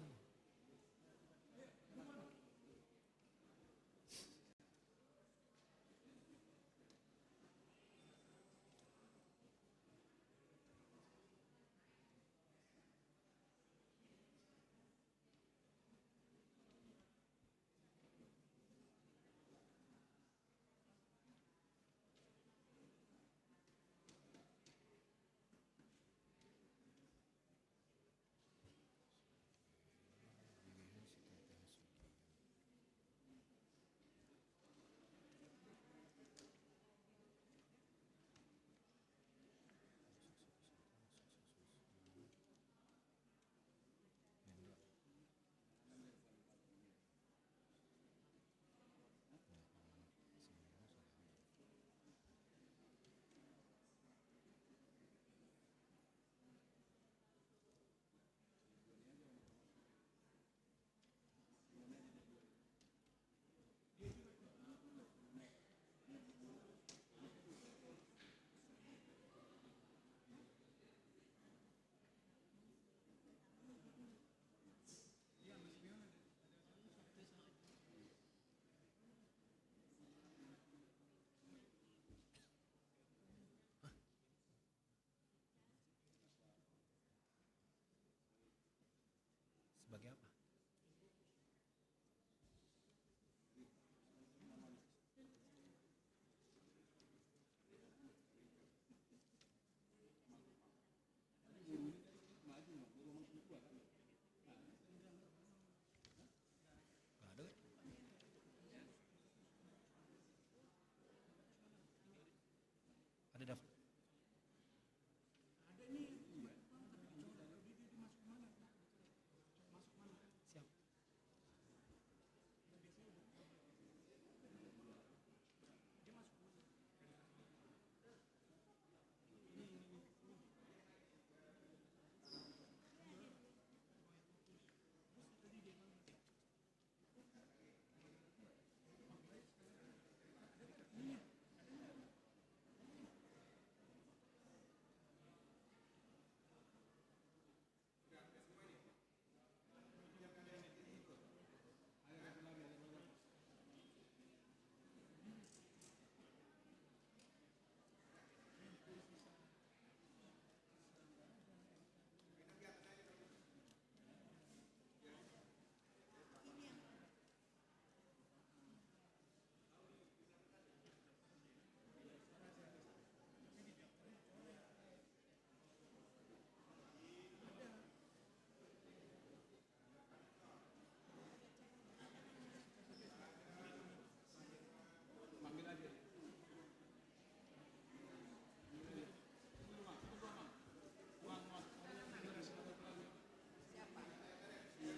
Ada daftar. Siap.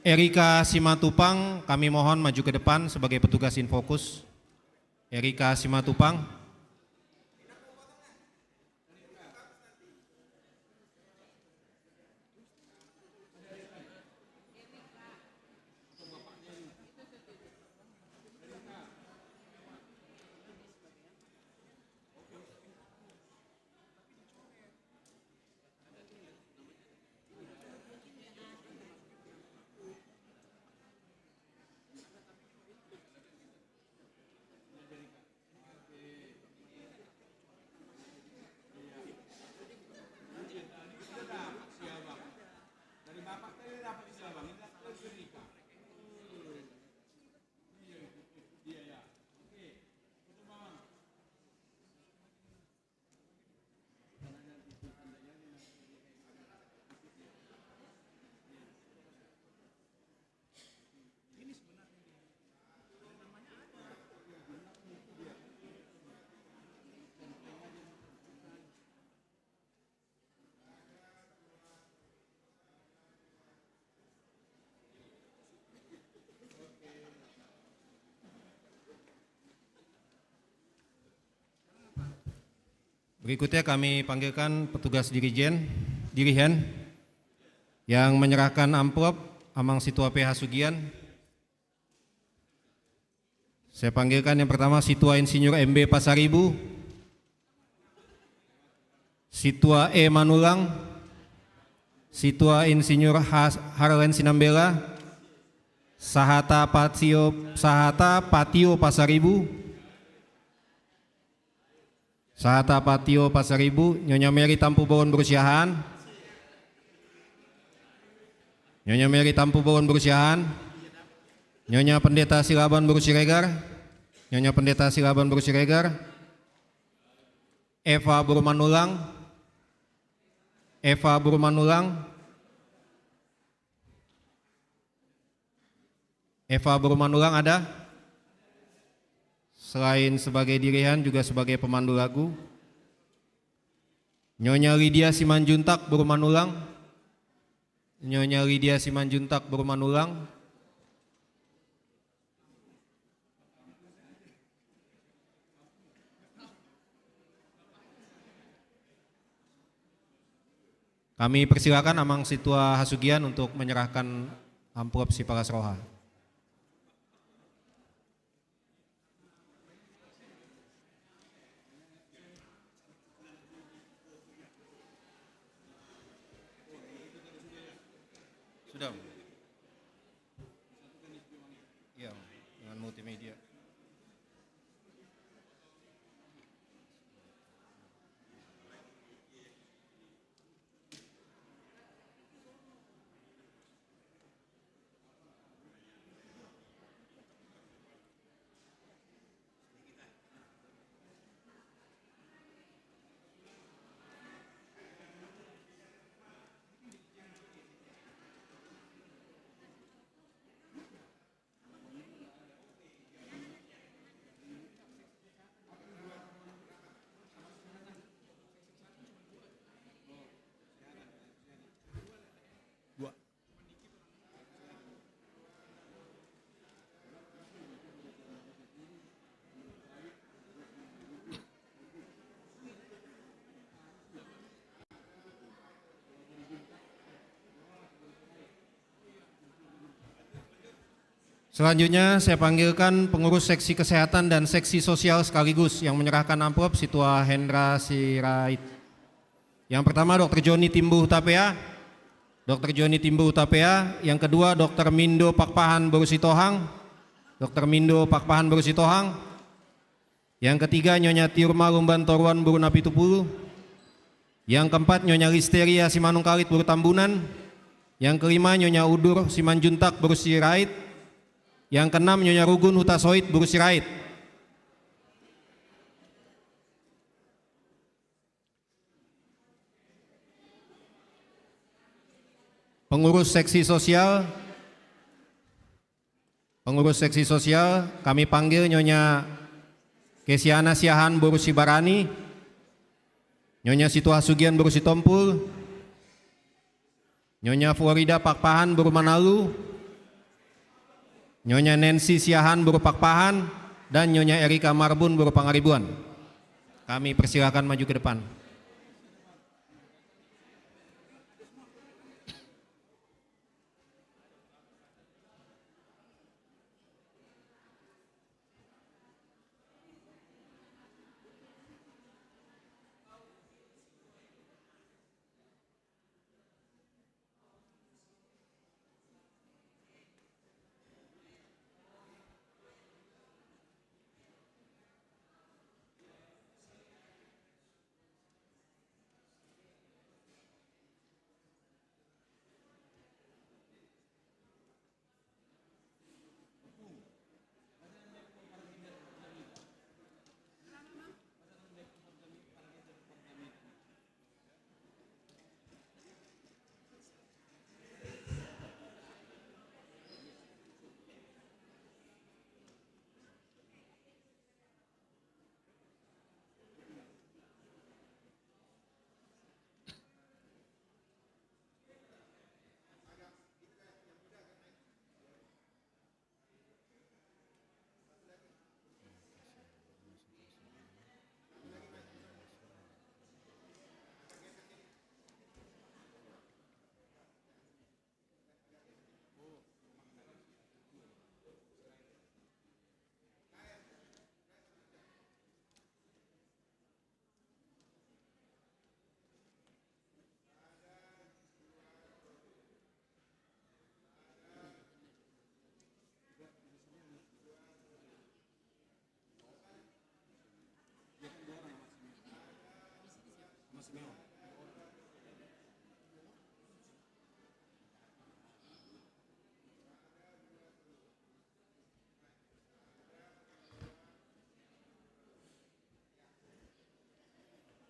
Erika Simatupang, kami mohon maju ke depan sebagai petugas Infokus. Erika Simatupang. Berikutnya kami panggilkan petugas dirijen, dirihen, yang menyerahkan amplop, Amang Situa P Hasugian. Saya panggilkan yang pertama Situa Insinyur M B Pasaribu, Situa E Manulang, Situa Insinyur Has-, Harlen Sinambela, Sahata Patio, Sahata Patio Pasaribu, Sahata Patio Pasaribu, Nyonya Mary Tampubolon Boru Siahaan. Nyonya Mary Tampubolon Boru Siahaan. Nyonya Pendeta Silaban Boru Siregar. Nyonya Pendeta Silaban Boru Siregar. Eva Boru Manulang. Eva Boru Manulang. Eva Boru Manulang ada? Selain sebagai dirihen, juga sebagai pemandu lagu. Nyonya Lydia Simanjuntak Boru Manulang. Nyonya Lydia Simanjuntak Boru Manulang. Kami persilakan Amang Situa Hasugian untuk menyerahkan amplop Sipalas Roha. Sudah. Iya, dengan multimedia. Selanjutnya, saya panggilkan pengurus seksi kesehatan dan seksi sosial sekaligus yang menyerahkan amplop, Situa Hendra Sirait. Yang pertama, dokter Joni Timbu Hutapea. dokter Joni Timbu Hutapea. Yang kedua, dokter Mindo Pakpahan Boru Sitohang. dokter Mindo Pakpahan Boru Sitohang. Yang ketiga, Nyonya Tiur Malum Bantoruan Boru Napitupulu. Yang keempat, Nyonya Listeria Simanungkalit Boru Tambunan. Yang kelima, Nyonya Udur Simanjuntak Boru Sirait. Yang keenam, Nyonya Rugun Hutasoit Boru Sirait. Pengurus seksi sosial, pengurus seksi sosial, kami panggil Nyonya Kesiana Siahaan Boru Sibarani, Nyonya Situa Sugian Boru Sitompul, Nyonya Florida Pakpahan Boru Manalu, Nyonya Nancy Siahaan Boru Pakpahan, dan Nyonya Erika Marbun Boru Pangaribuan. Kami persilakan maju ke depan.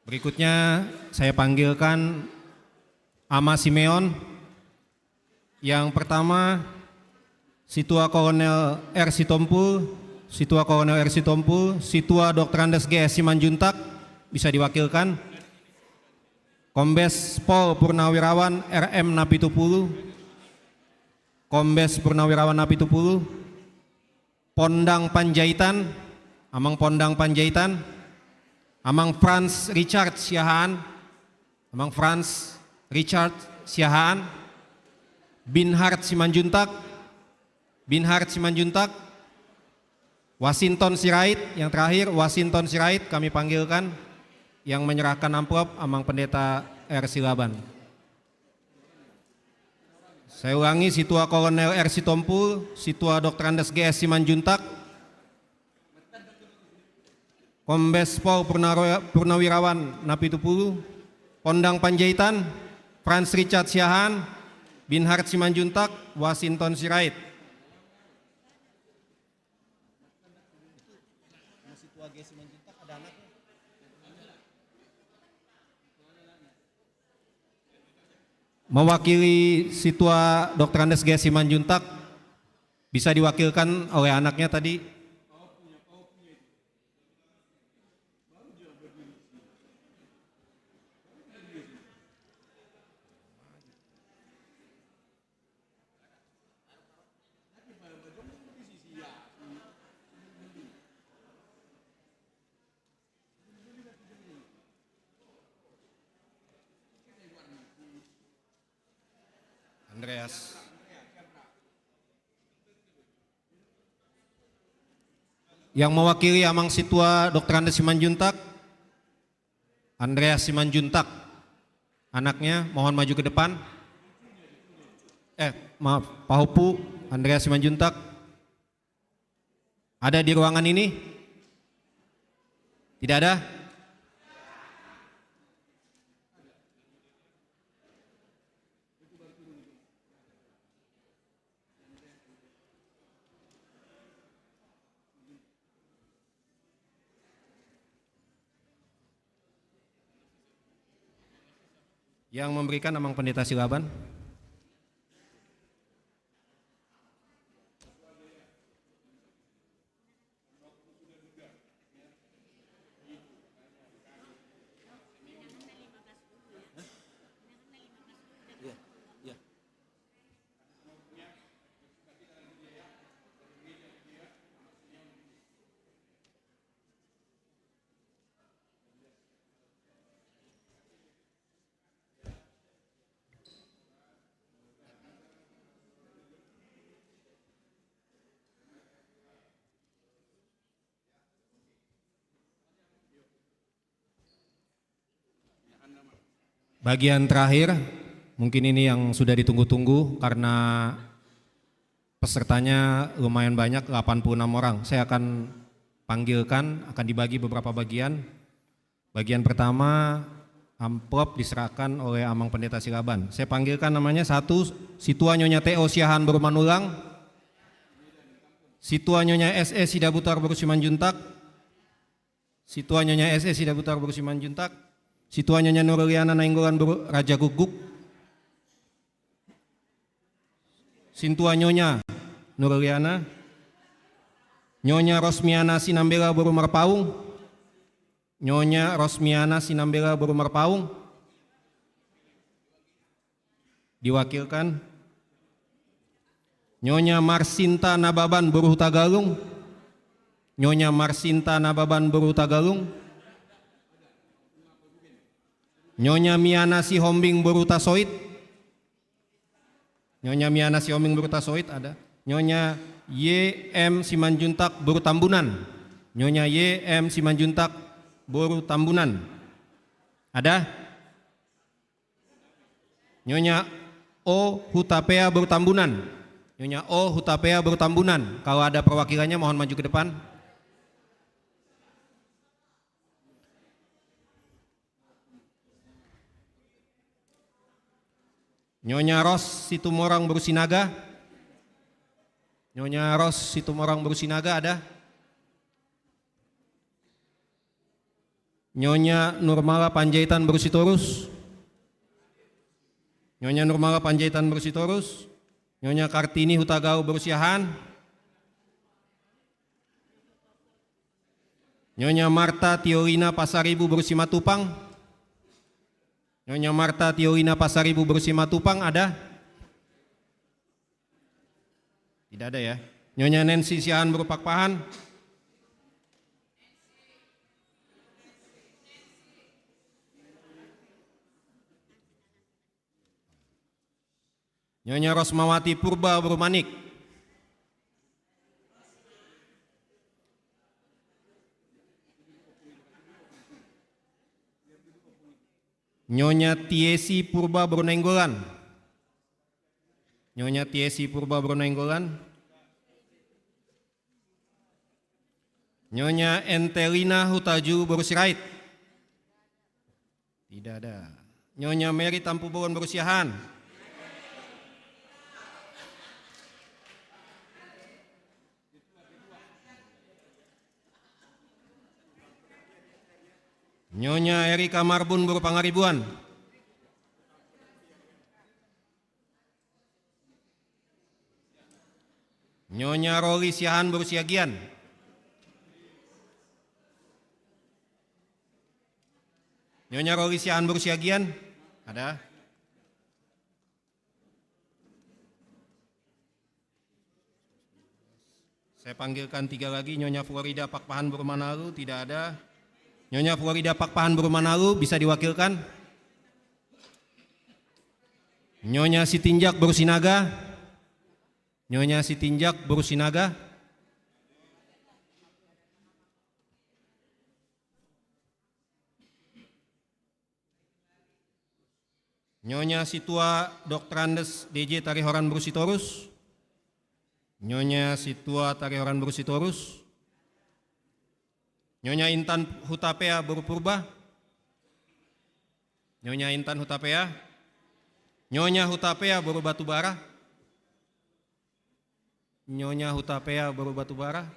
Berikutnya, saya panggilkan Ama Simeon. Yang pertama, Situa Kolonel R. Sitompul, Situa Kolonel R. Sitompul, Situa doktor Andes G. S. Simanjuntak, bisa diwakilkan. Kombes Pol Purnawirawan R M Napitupulu, Kombes Purnawirawan Napitupulu, Pondang Panjaitan, Amang Pondang Panjaitan, Amang Franz Richard Siahaan, Amang Franz Richard Siahaan, Binhard Simanjuntak, Binhard Simanjuntak, Wasinton Sirait, yang terakhir, Wasinton Sirait, kami panggilkan yang menyerahkan amplop, Amang Pendeta R. Silaban. Saya ulangi, Situa Kolonel R. Sitompul, Situa doktor Andes G. S. Simanjuntak, Kombes Pol Purnaro-, Purnawirawan Napitupulu, Pondang Panjaitan, Franz Richard Siahaan, Binhard Simanjuntak, Wasinton Sirait. Mewakili Situa doktor Andes G. S. Simanjuntak, bisa diwakilkan oleh anaknya tadi. Andreas. Yang mewakili Amang Sintua Dokter Andes Simanjuntak, Andreas Simanjuntak, anaknya, mohon maju ke depan. Eh, maaf, Pahompu, Andreas Simanjuntak. Ada di ruangan ini? Tidak ada? Yang memberikan Amang Pendeta Silaban. Bagian terakhir, mungkin ini yang sudah ditunggu-tunggu karena pesertanya lumayan banyak, delapan puluh enam orang. Saya akan panggilkan, akan dibagi beberapa bagian. Bagian pertama, amplop diserahkan oleh Amang Pendeta Silaban. Saya panggilkan namanya satu, Sintua Nyonya T O Siahaan boru Manullang, Sintua Nyonya S E Sidabutar boru Simanjuntak, Sintua Nyonya S E Sidabutar boru Simanjuntak, Sintua Nyonya Nurliana Nainggolan boru Rajagukguk, Sintua Nyonya Nurliana, Nyonya Rosmiana Sinambela boru Marpaung, Nyonya Rosmiana Sinambela boru Marpaung. Diwakilkan. Nyonya Marsinta Nababan boru Hutagalung. Nyonya Marsinta Nababan boru Hutagalung. Nyonya Miana Sihombing boru Hutasoit. Nyonya Miana Sihombing boru Hutasoit ada. Nyonya Y M Simanjuntak boru Tambunan. Nyonya Y M Simanjuntak boru Tambunan. Ada? Nyonya O Hutapea boru Tambunan. Nyonya O Hutapea boru Tambunan. Kalau ada perwakilannya mohon maju ke depan. Nyonya Ros Situmorang boru Sinaga. Nyonya Ros Situmorang boru Sinaga ada? Nyonya Nurmala Panjaitan boru Sitorus. Nyonya Nurmala Panjaitan boru Sitorus. Nyonya Kartini Hutagaol boru Siahaan. Nyonya Marta Tiolina Pasaribu boru Simatupang. Nyonya Marta Tiolina Pasaribu boru Simatupang ada? Tidak ada ya. Nyonya Nancy Siahaan boru Pakpahan. Nyonya Rosmawati Purba boru Manik. Nyonya Tiesi Purba boru Nainggolan. Nyonya Tiesi Purba boru Nainggolan. Nyonya Entelina Hutaju boru Sirait. Tidak ada. Nyonya Mary Tampubolon boru Siahaan. Nyonya Erika Marbun boru Pangaribuan. Nyonya Roli Siahaan boru Siagian. Nyonya Roli Siahaan boru Siagian. Ada? Saya panggilkan tiga lagi, Nyonya Florida Pakpahan boru Manalu, tidak ada. Nyonya Florida Pakpahan boru Manalu, bisa diwakilkan? Nyonya Sitinjak boru Sinaga. Nyonya Sitinjak boru Sinaga. Nyonya Situa Doktorandus D J Tarihoran Boru Sitorus. Nyonya Situa Tarihoran Boru Sitorus. Nyonya Intan Hutapea Boru Purba. Nyonya Intan Hutapea. Nyonya Hutapea Boru Batubara. Nyonya Hutapea Boru Batubara.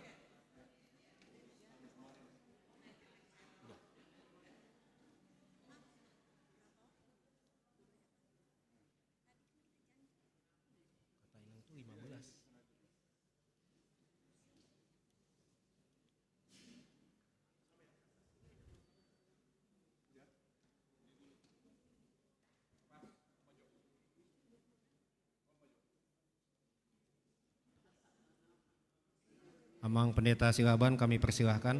Amang Pendeta Silaban, kami persilahkan.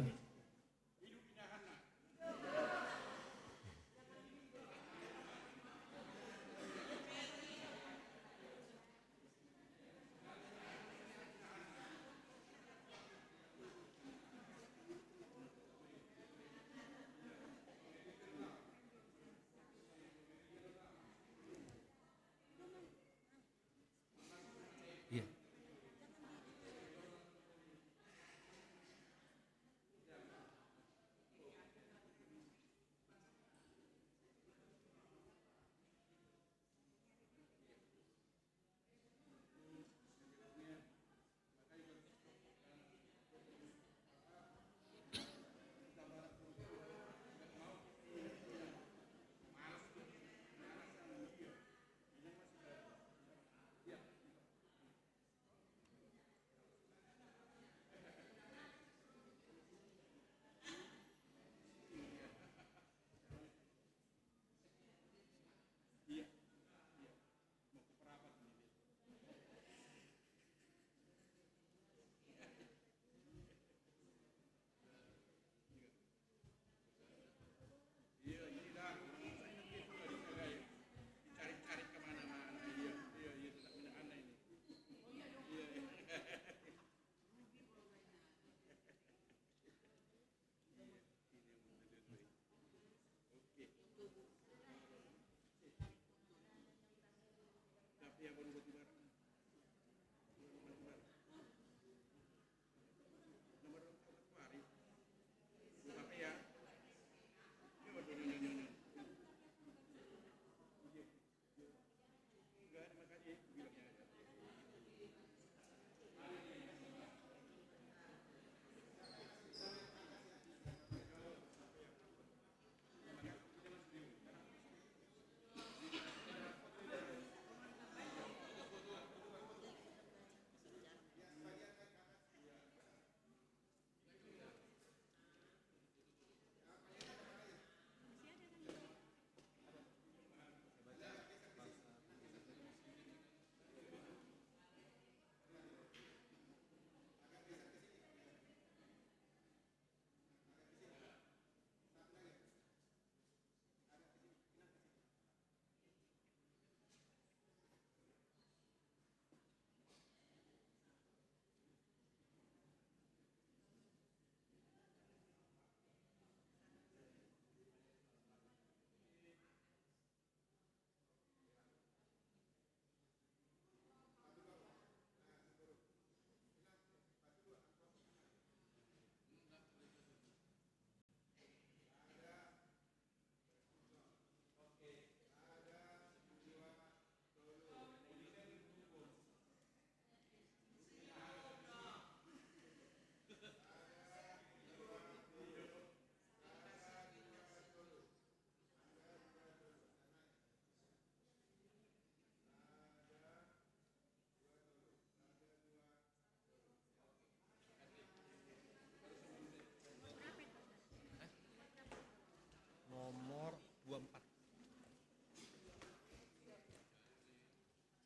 Nomor dua puluh empat.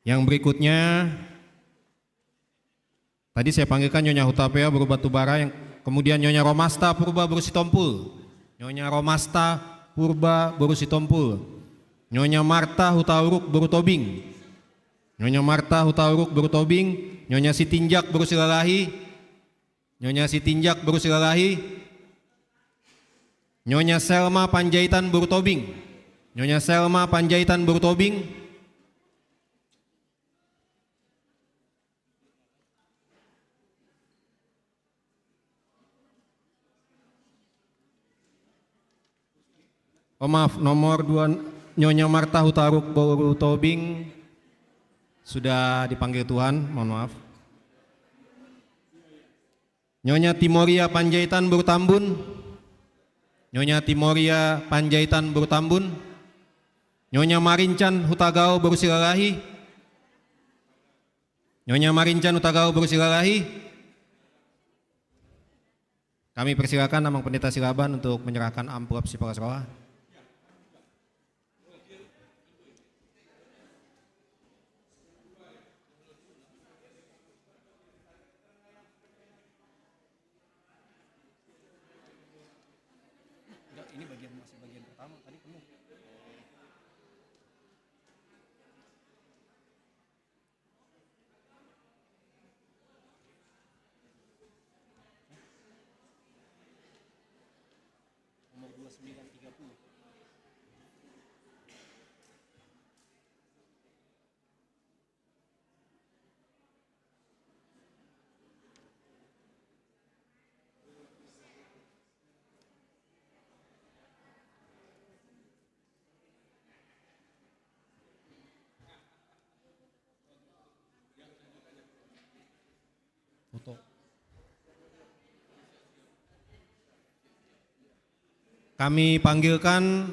Yang berikutnya, tadi saya panggilkan Nyonya Hutapea Boru Batubara, yang kemudian Nyonya Romasta Purba Boru Sitompul. Nyonya Romasta Purba Boru Sitompul. Nyonya Marta Hutauruk Boru Tobing. Nyonya Marta Hutauruk Boru Tobing. Nyonya Sitinjak Boru Silalahi. Nyonya Sitinjak Boru Silalahi. Nyonya Selma Panjaitan Boru Tobing. Nyonya Selma Panjaitan boru Tobing. Oh, maaf, nomor dua, Nyonya Marta Hutauruk boru Tobing sudah dipanggil Tuhan, mohon maaf. Nyonya Timoria Panjaitan boru Tambun. Nyonya Timoria Panjaitan boru Tambun. Nyonya Marincan Hutagao boru Silalahi. Nyonya Marincan Hutagao boru Silalahi. Kami persilakan Amang Pendeta Silaban untuk menyerahkan amplop sipalas roha. Enggak, ini bagian, masih bagian pertama, tadi penuh. Nomor dua sembilan tiga puluh. Foto. Kami panggilkan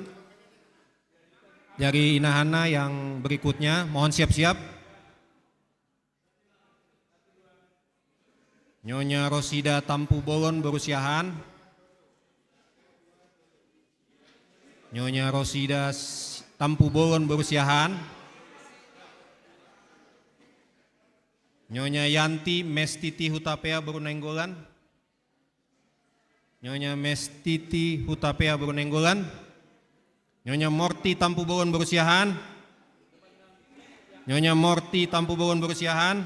dari Inahana yang berikutnya, mohon siap-siap. Nyonya Rosida Tampubolon boru Siahaan. Nyonya Rosida S-, Tampubolon boru Siahaan. Nyonya Yanti Mestiti Hutapea boru Nainggolan. Nyonya Mestiti Hutapea boru Nainggolan. Nyonya Morti Tampubolon boru Siahaan. Nyonya Morti Tampubolon boru Siahaan.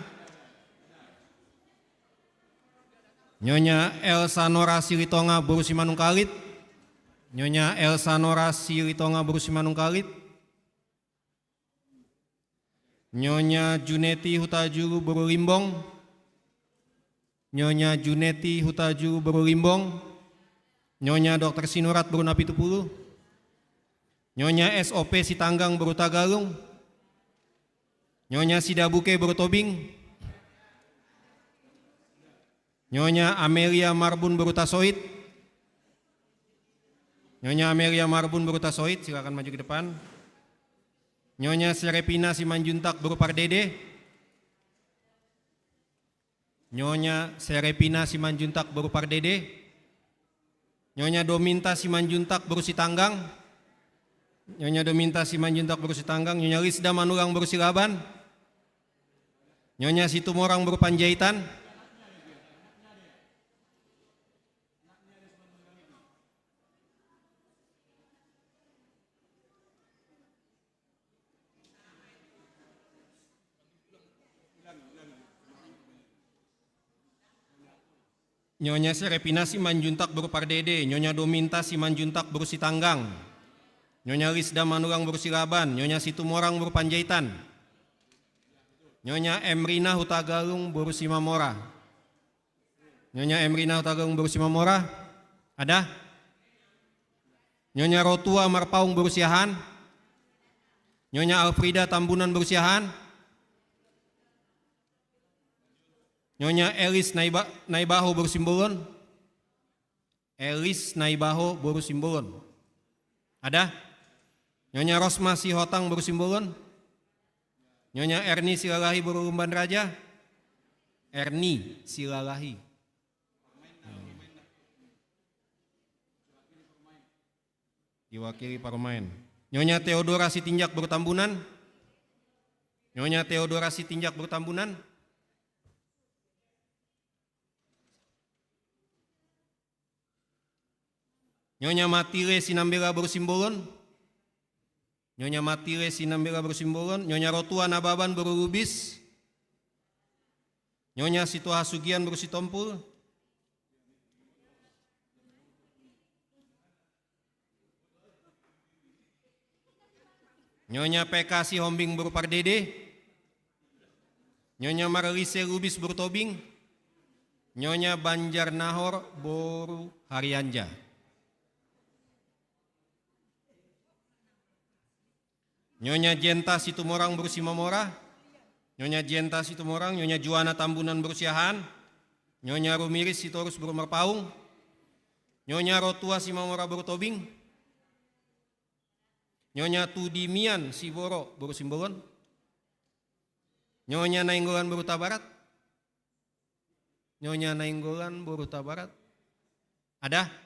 Nyonya Elsa Nora Silitonga boru Simanungkalit. Nyonya Elsa Nora Silitonga boru Simanungkalit. Nyonya Juneti Hutajulu boru Limbong. Nyonya Juneti Hutajulu boru Limbong. Nyonya Dokter Sinurat boru Napitupulu. Nyonya S O P Sitanggang boru Tagalung. Nyonya Sidabuke boru Tobing. Nyonya Amelia Marbun boru Tasoit. Nyonya Amelia Marbun boru Tasoit, silakan maju ke depan. Nyonya Serepina Simanjuntak boru Pardede. Nyonya Serepina Simanjuntak boru Pardede. Nyonya Dominta Simanjuntak boru Sitanggang. Nyonya Dominta Simanjuntak boru Sitanggang. Nyonya Lisda Manulang boru Silaban. Nyonya Situmorang boru Panjaitan. Nyonya Serepina Simanjuntak boru Pardede, Nyonya Dominta Simanjuntak boru Sitanggang, Nyonya Lisda Manulang boru Silaban, Nyonya Situmorang boru Panjaitan, Nyonya Emrina Hutagalung boru Simamora. Nyonya Emrina Hutagalung boru Simamora. Ada? Nyonya Rotua Marpaung boru Siahaan. Nyonya Alfrida Tambunan boru Siahaan. Nyonya Elis Naiba-, Naibaho boru Simbolon. Elis Naibaho boru Simbolon. Ada? Nyonya Rosma Sihotang boru Simbolon. Nyonya Erni Silalahi boru Lumban Raja. Erni Silalahi. Diwakili parumaen. Nyonya Teodora Sitinjak boru Tambunan. Nyonya Teodora Sitinjak boru Tambunan. Nyonya Matire Sinambela boru Simbolon. Nyonya Matire Sinambela boru Simbolon. Nyonya Rotua Nababan boru Lubis. Nyonya Situa Hasugian boru Sitompul. Nyonya P K Sihombing boru Pardede. Nyonya Marlise Lubis boru Tobing. Nyonya Banjar Nahor boru Harianja. Nyonya Jenta Situmorang boru Simamora. Nyonya Jenta Situmorang, Nyonya Juana Tambunan boru Siahaan. Nyonya Rumiris Sitorus boru Marpaung. Nyonya Rotua Simamora boru Tobing. Nyonya Tudimian Siboro boru Simbolon. Nyonya Nainggolan boru Hutabarat. Nyonya Nainggolan boru Hutabarat. Ada?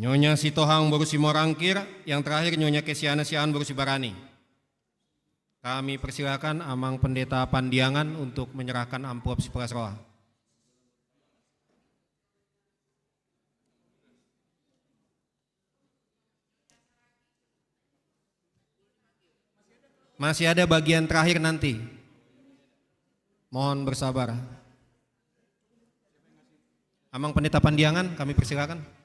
Nyonya Sitohang boru Simorangkir, yang terakhir Nyonya Kesiana Siahaan boru Sibarani. Kami persilakan Amang Pendeta Pandiangan untuk menyerahkan amplop sipelas roha. Masih ada bagian terakhir nanti. Mohon bersabar. Amang Pendeta Pandiangan, kami persilakan.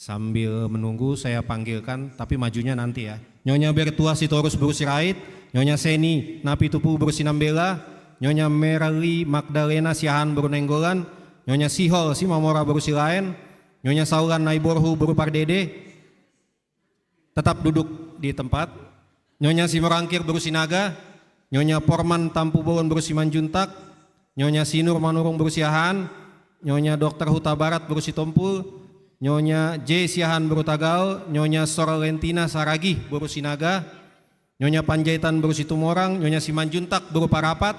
Sambil menunggu, saya panggilkan, tapi majunya nanti ya. Nyonya Bertua Sitorus boru Sirait, Nyonya Seni Napitupulu boru Sinambela, Nyonya Merli Magdalena Siahaan boru Nainggolan, Nyonya Sihol Simamora boru Silaen, Nyonya Saulan Naiborhu boru Pardede, tetap duduk di tempat. Nyonya Simorangkir boru Sinaga, Nyonya Porman Tampubolon boru Simanjuntak, Nyonya Sinur Manurung boru Siahaan, Nyonya Dokter Hutabarat boru Sitompul, Nyonya J Siahaan boru Tagaol, Nyonya Sorlentina Saragih boru Sinaga, Nyonya Panjaitan boru Situmorang, Nyonya Simanjuntak boru Parapat,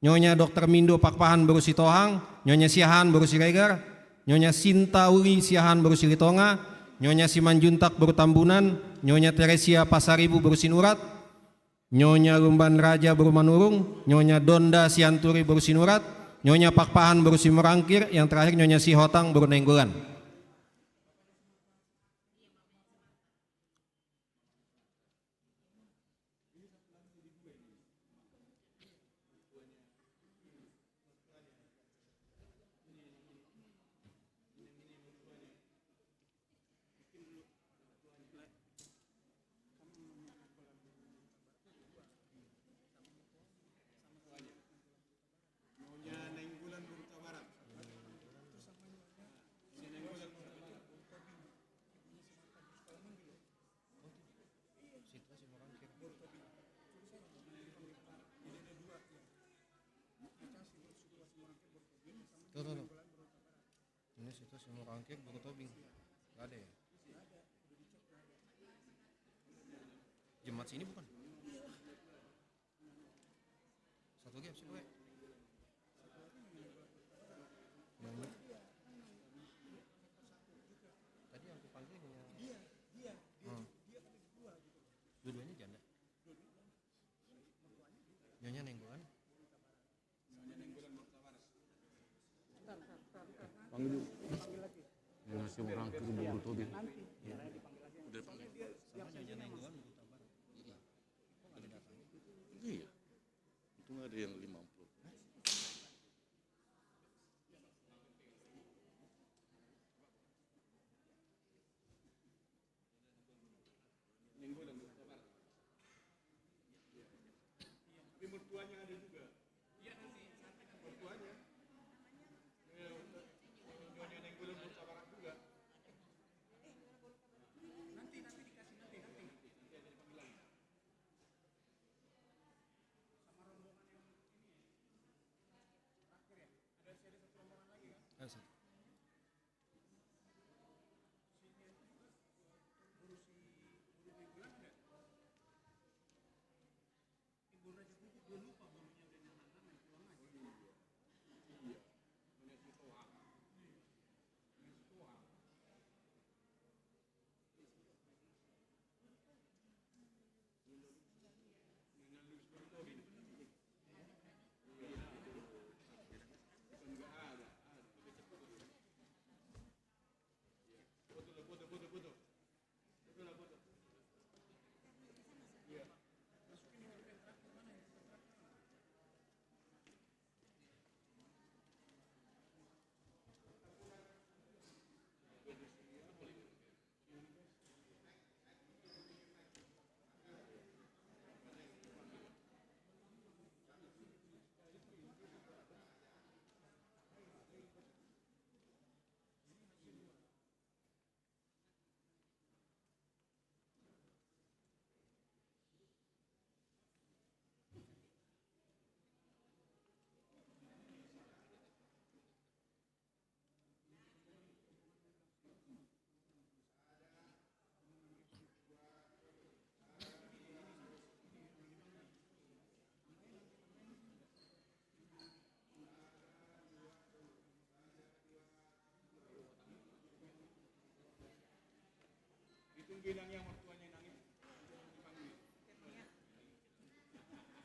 Nyonya Dokter Mindo Pakpahan boru Sitohang, Nyonya Siahaan boru Siregar, Nyonya Sinta Uli Siahaan boru Silitonga, Nyonya Simanjuntak boru Tambunan, Nyonya Teresia Pasaribu boru Sinurat, Nyonya Lumban Raja boru Manurung, Nyonya Donda Sianturi boru Sinurat, Nyonya Pakpahan boru Simorangkir, yang terakhir Nyonya Sihotang boru Nainggolan. Tuh, tuh, tuh. Ini situ Simorangkir boru Tobing. Nggak ada ya? Jemaat sini bukan? Satu lagi apa sih, Boy? Yang ini. Tadi yang aku panggil ini ya. Hmm. Dua-duanya janda. Nyonya Nainggolan. Panggil dulu. Nyonya Simorangkir boru Tobing. Udah dipanggil. Sama Nyonya Nainggolan boru Hutabarat. Iya. Untung ada yang lima puluh. Tapi mertuanya ada juga. Mertuanya. Eh,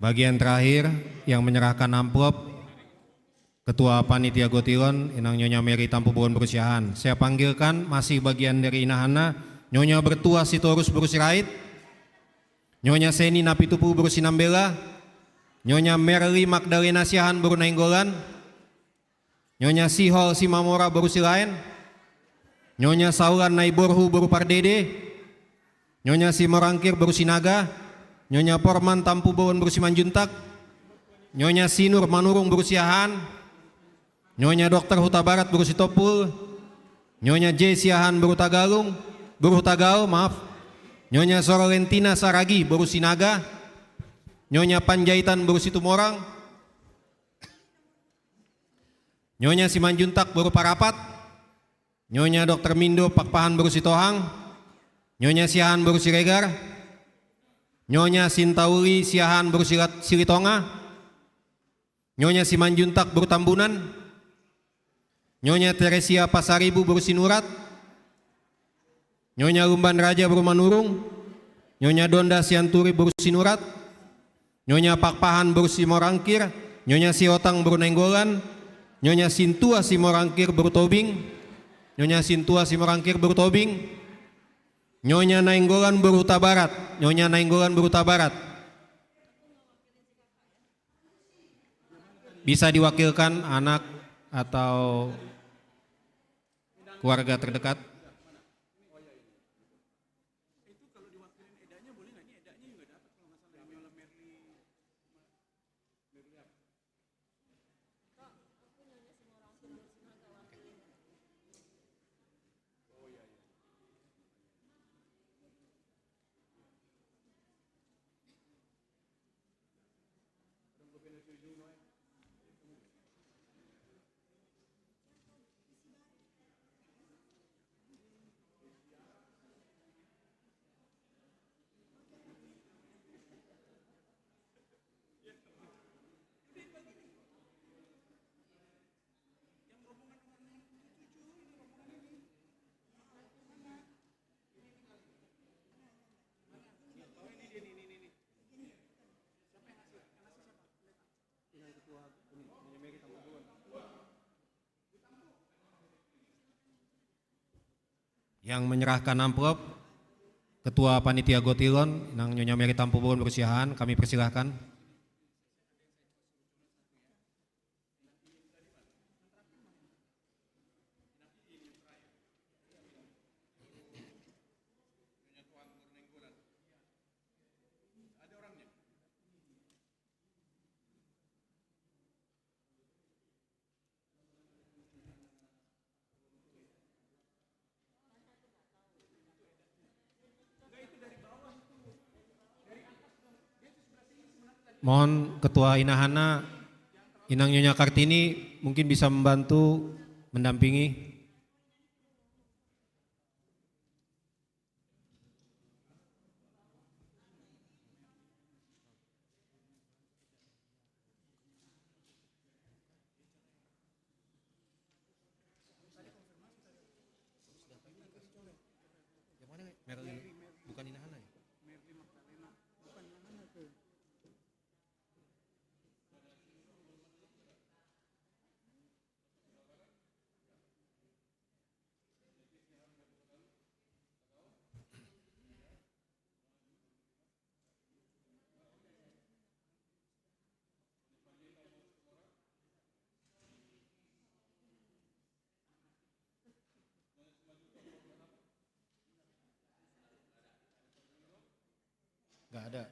Bagian terakhir yang menyerahkan amplop, Ketua Panitia Gotiron, Inang Nyonya Mary Tampubolon boru Siahaan. Saya panggilkan masih bagian dari inahanna, Nyonya Bertuah Sitorus boru Sirait, Nyonya Seni Napitupulu boru Sinambela, Nyonya Merly Magdalena Siahaan boru Nainggolan, Nyonya Sihol Simamora boru Silaen, Nyonya Saulan Naiborhu boru Pardede, Nyonya Simorangkir boru Sinaga, Nyonya Porman Tampubolon boru Simanjuntak, Nyonya Sinur Manurung boru Siahaan, Nyonya Dokter Hutabarat boru Sitompul, Nyonya J Siahaan boru Tagalung, boru Hutagaol, maaf, Nyonya Sorlentina Saragih boru Sinaga, Nyonya Panjaitan boru Situmorang, Nyonya Simanjuntak boru Parapat, Nyonya Dokter Mindo Pakpahan boru Sitohang, Nyonya Siahaan boru Siregar, Nyonya Sintauli Siahaan boru Silat-, Silitonga, Nyonya Simanjuntak boru Tambunan, Nyonya Teresia Pasaribu boru Sinurat, Nyonya Lumban Raja boru Manurung, Nyonya Donda Sianturi boru Sinurat, Nyonya Pakpahan boru Simorangkir, Nyonya Siotang boru Nainggolan, Nyonya Sintua Simorangkir boru Tobing, Nyonya Sintua Simorangkir boru Tobing, Nyonya Nainggolan boru Hutabarat, Nyonya Nainggolan boru Hutabarat. Bisa diwakilkan anak atau keluarga terdekat. Yang menyerahkan amplop, Ketua Panitia Gotiron, Inang Nyonya Mary Tampubolon boru Siahaan, kami persilahkan. Mohon Ketua Inahanna, Inang Nyonya Kartini, mungkin bisa membantu mendampingi. Yang mana, Merly? Bukan Inahanna ya? Nggak ada.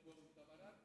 Dua Huta Barat,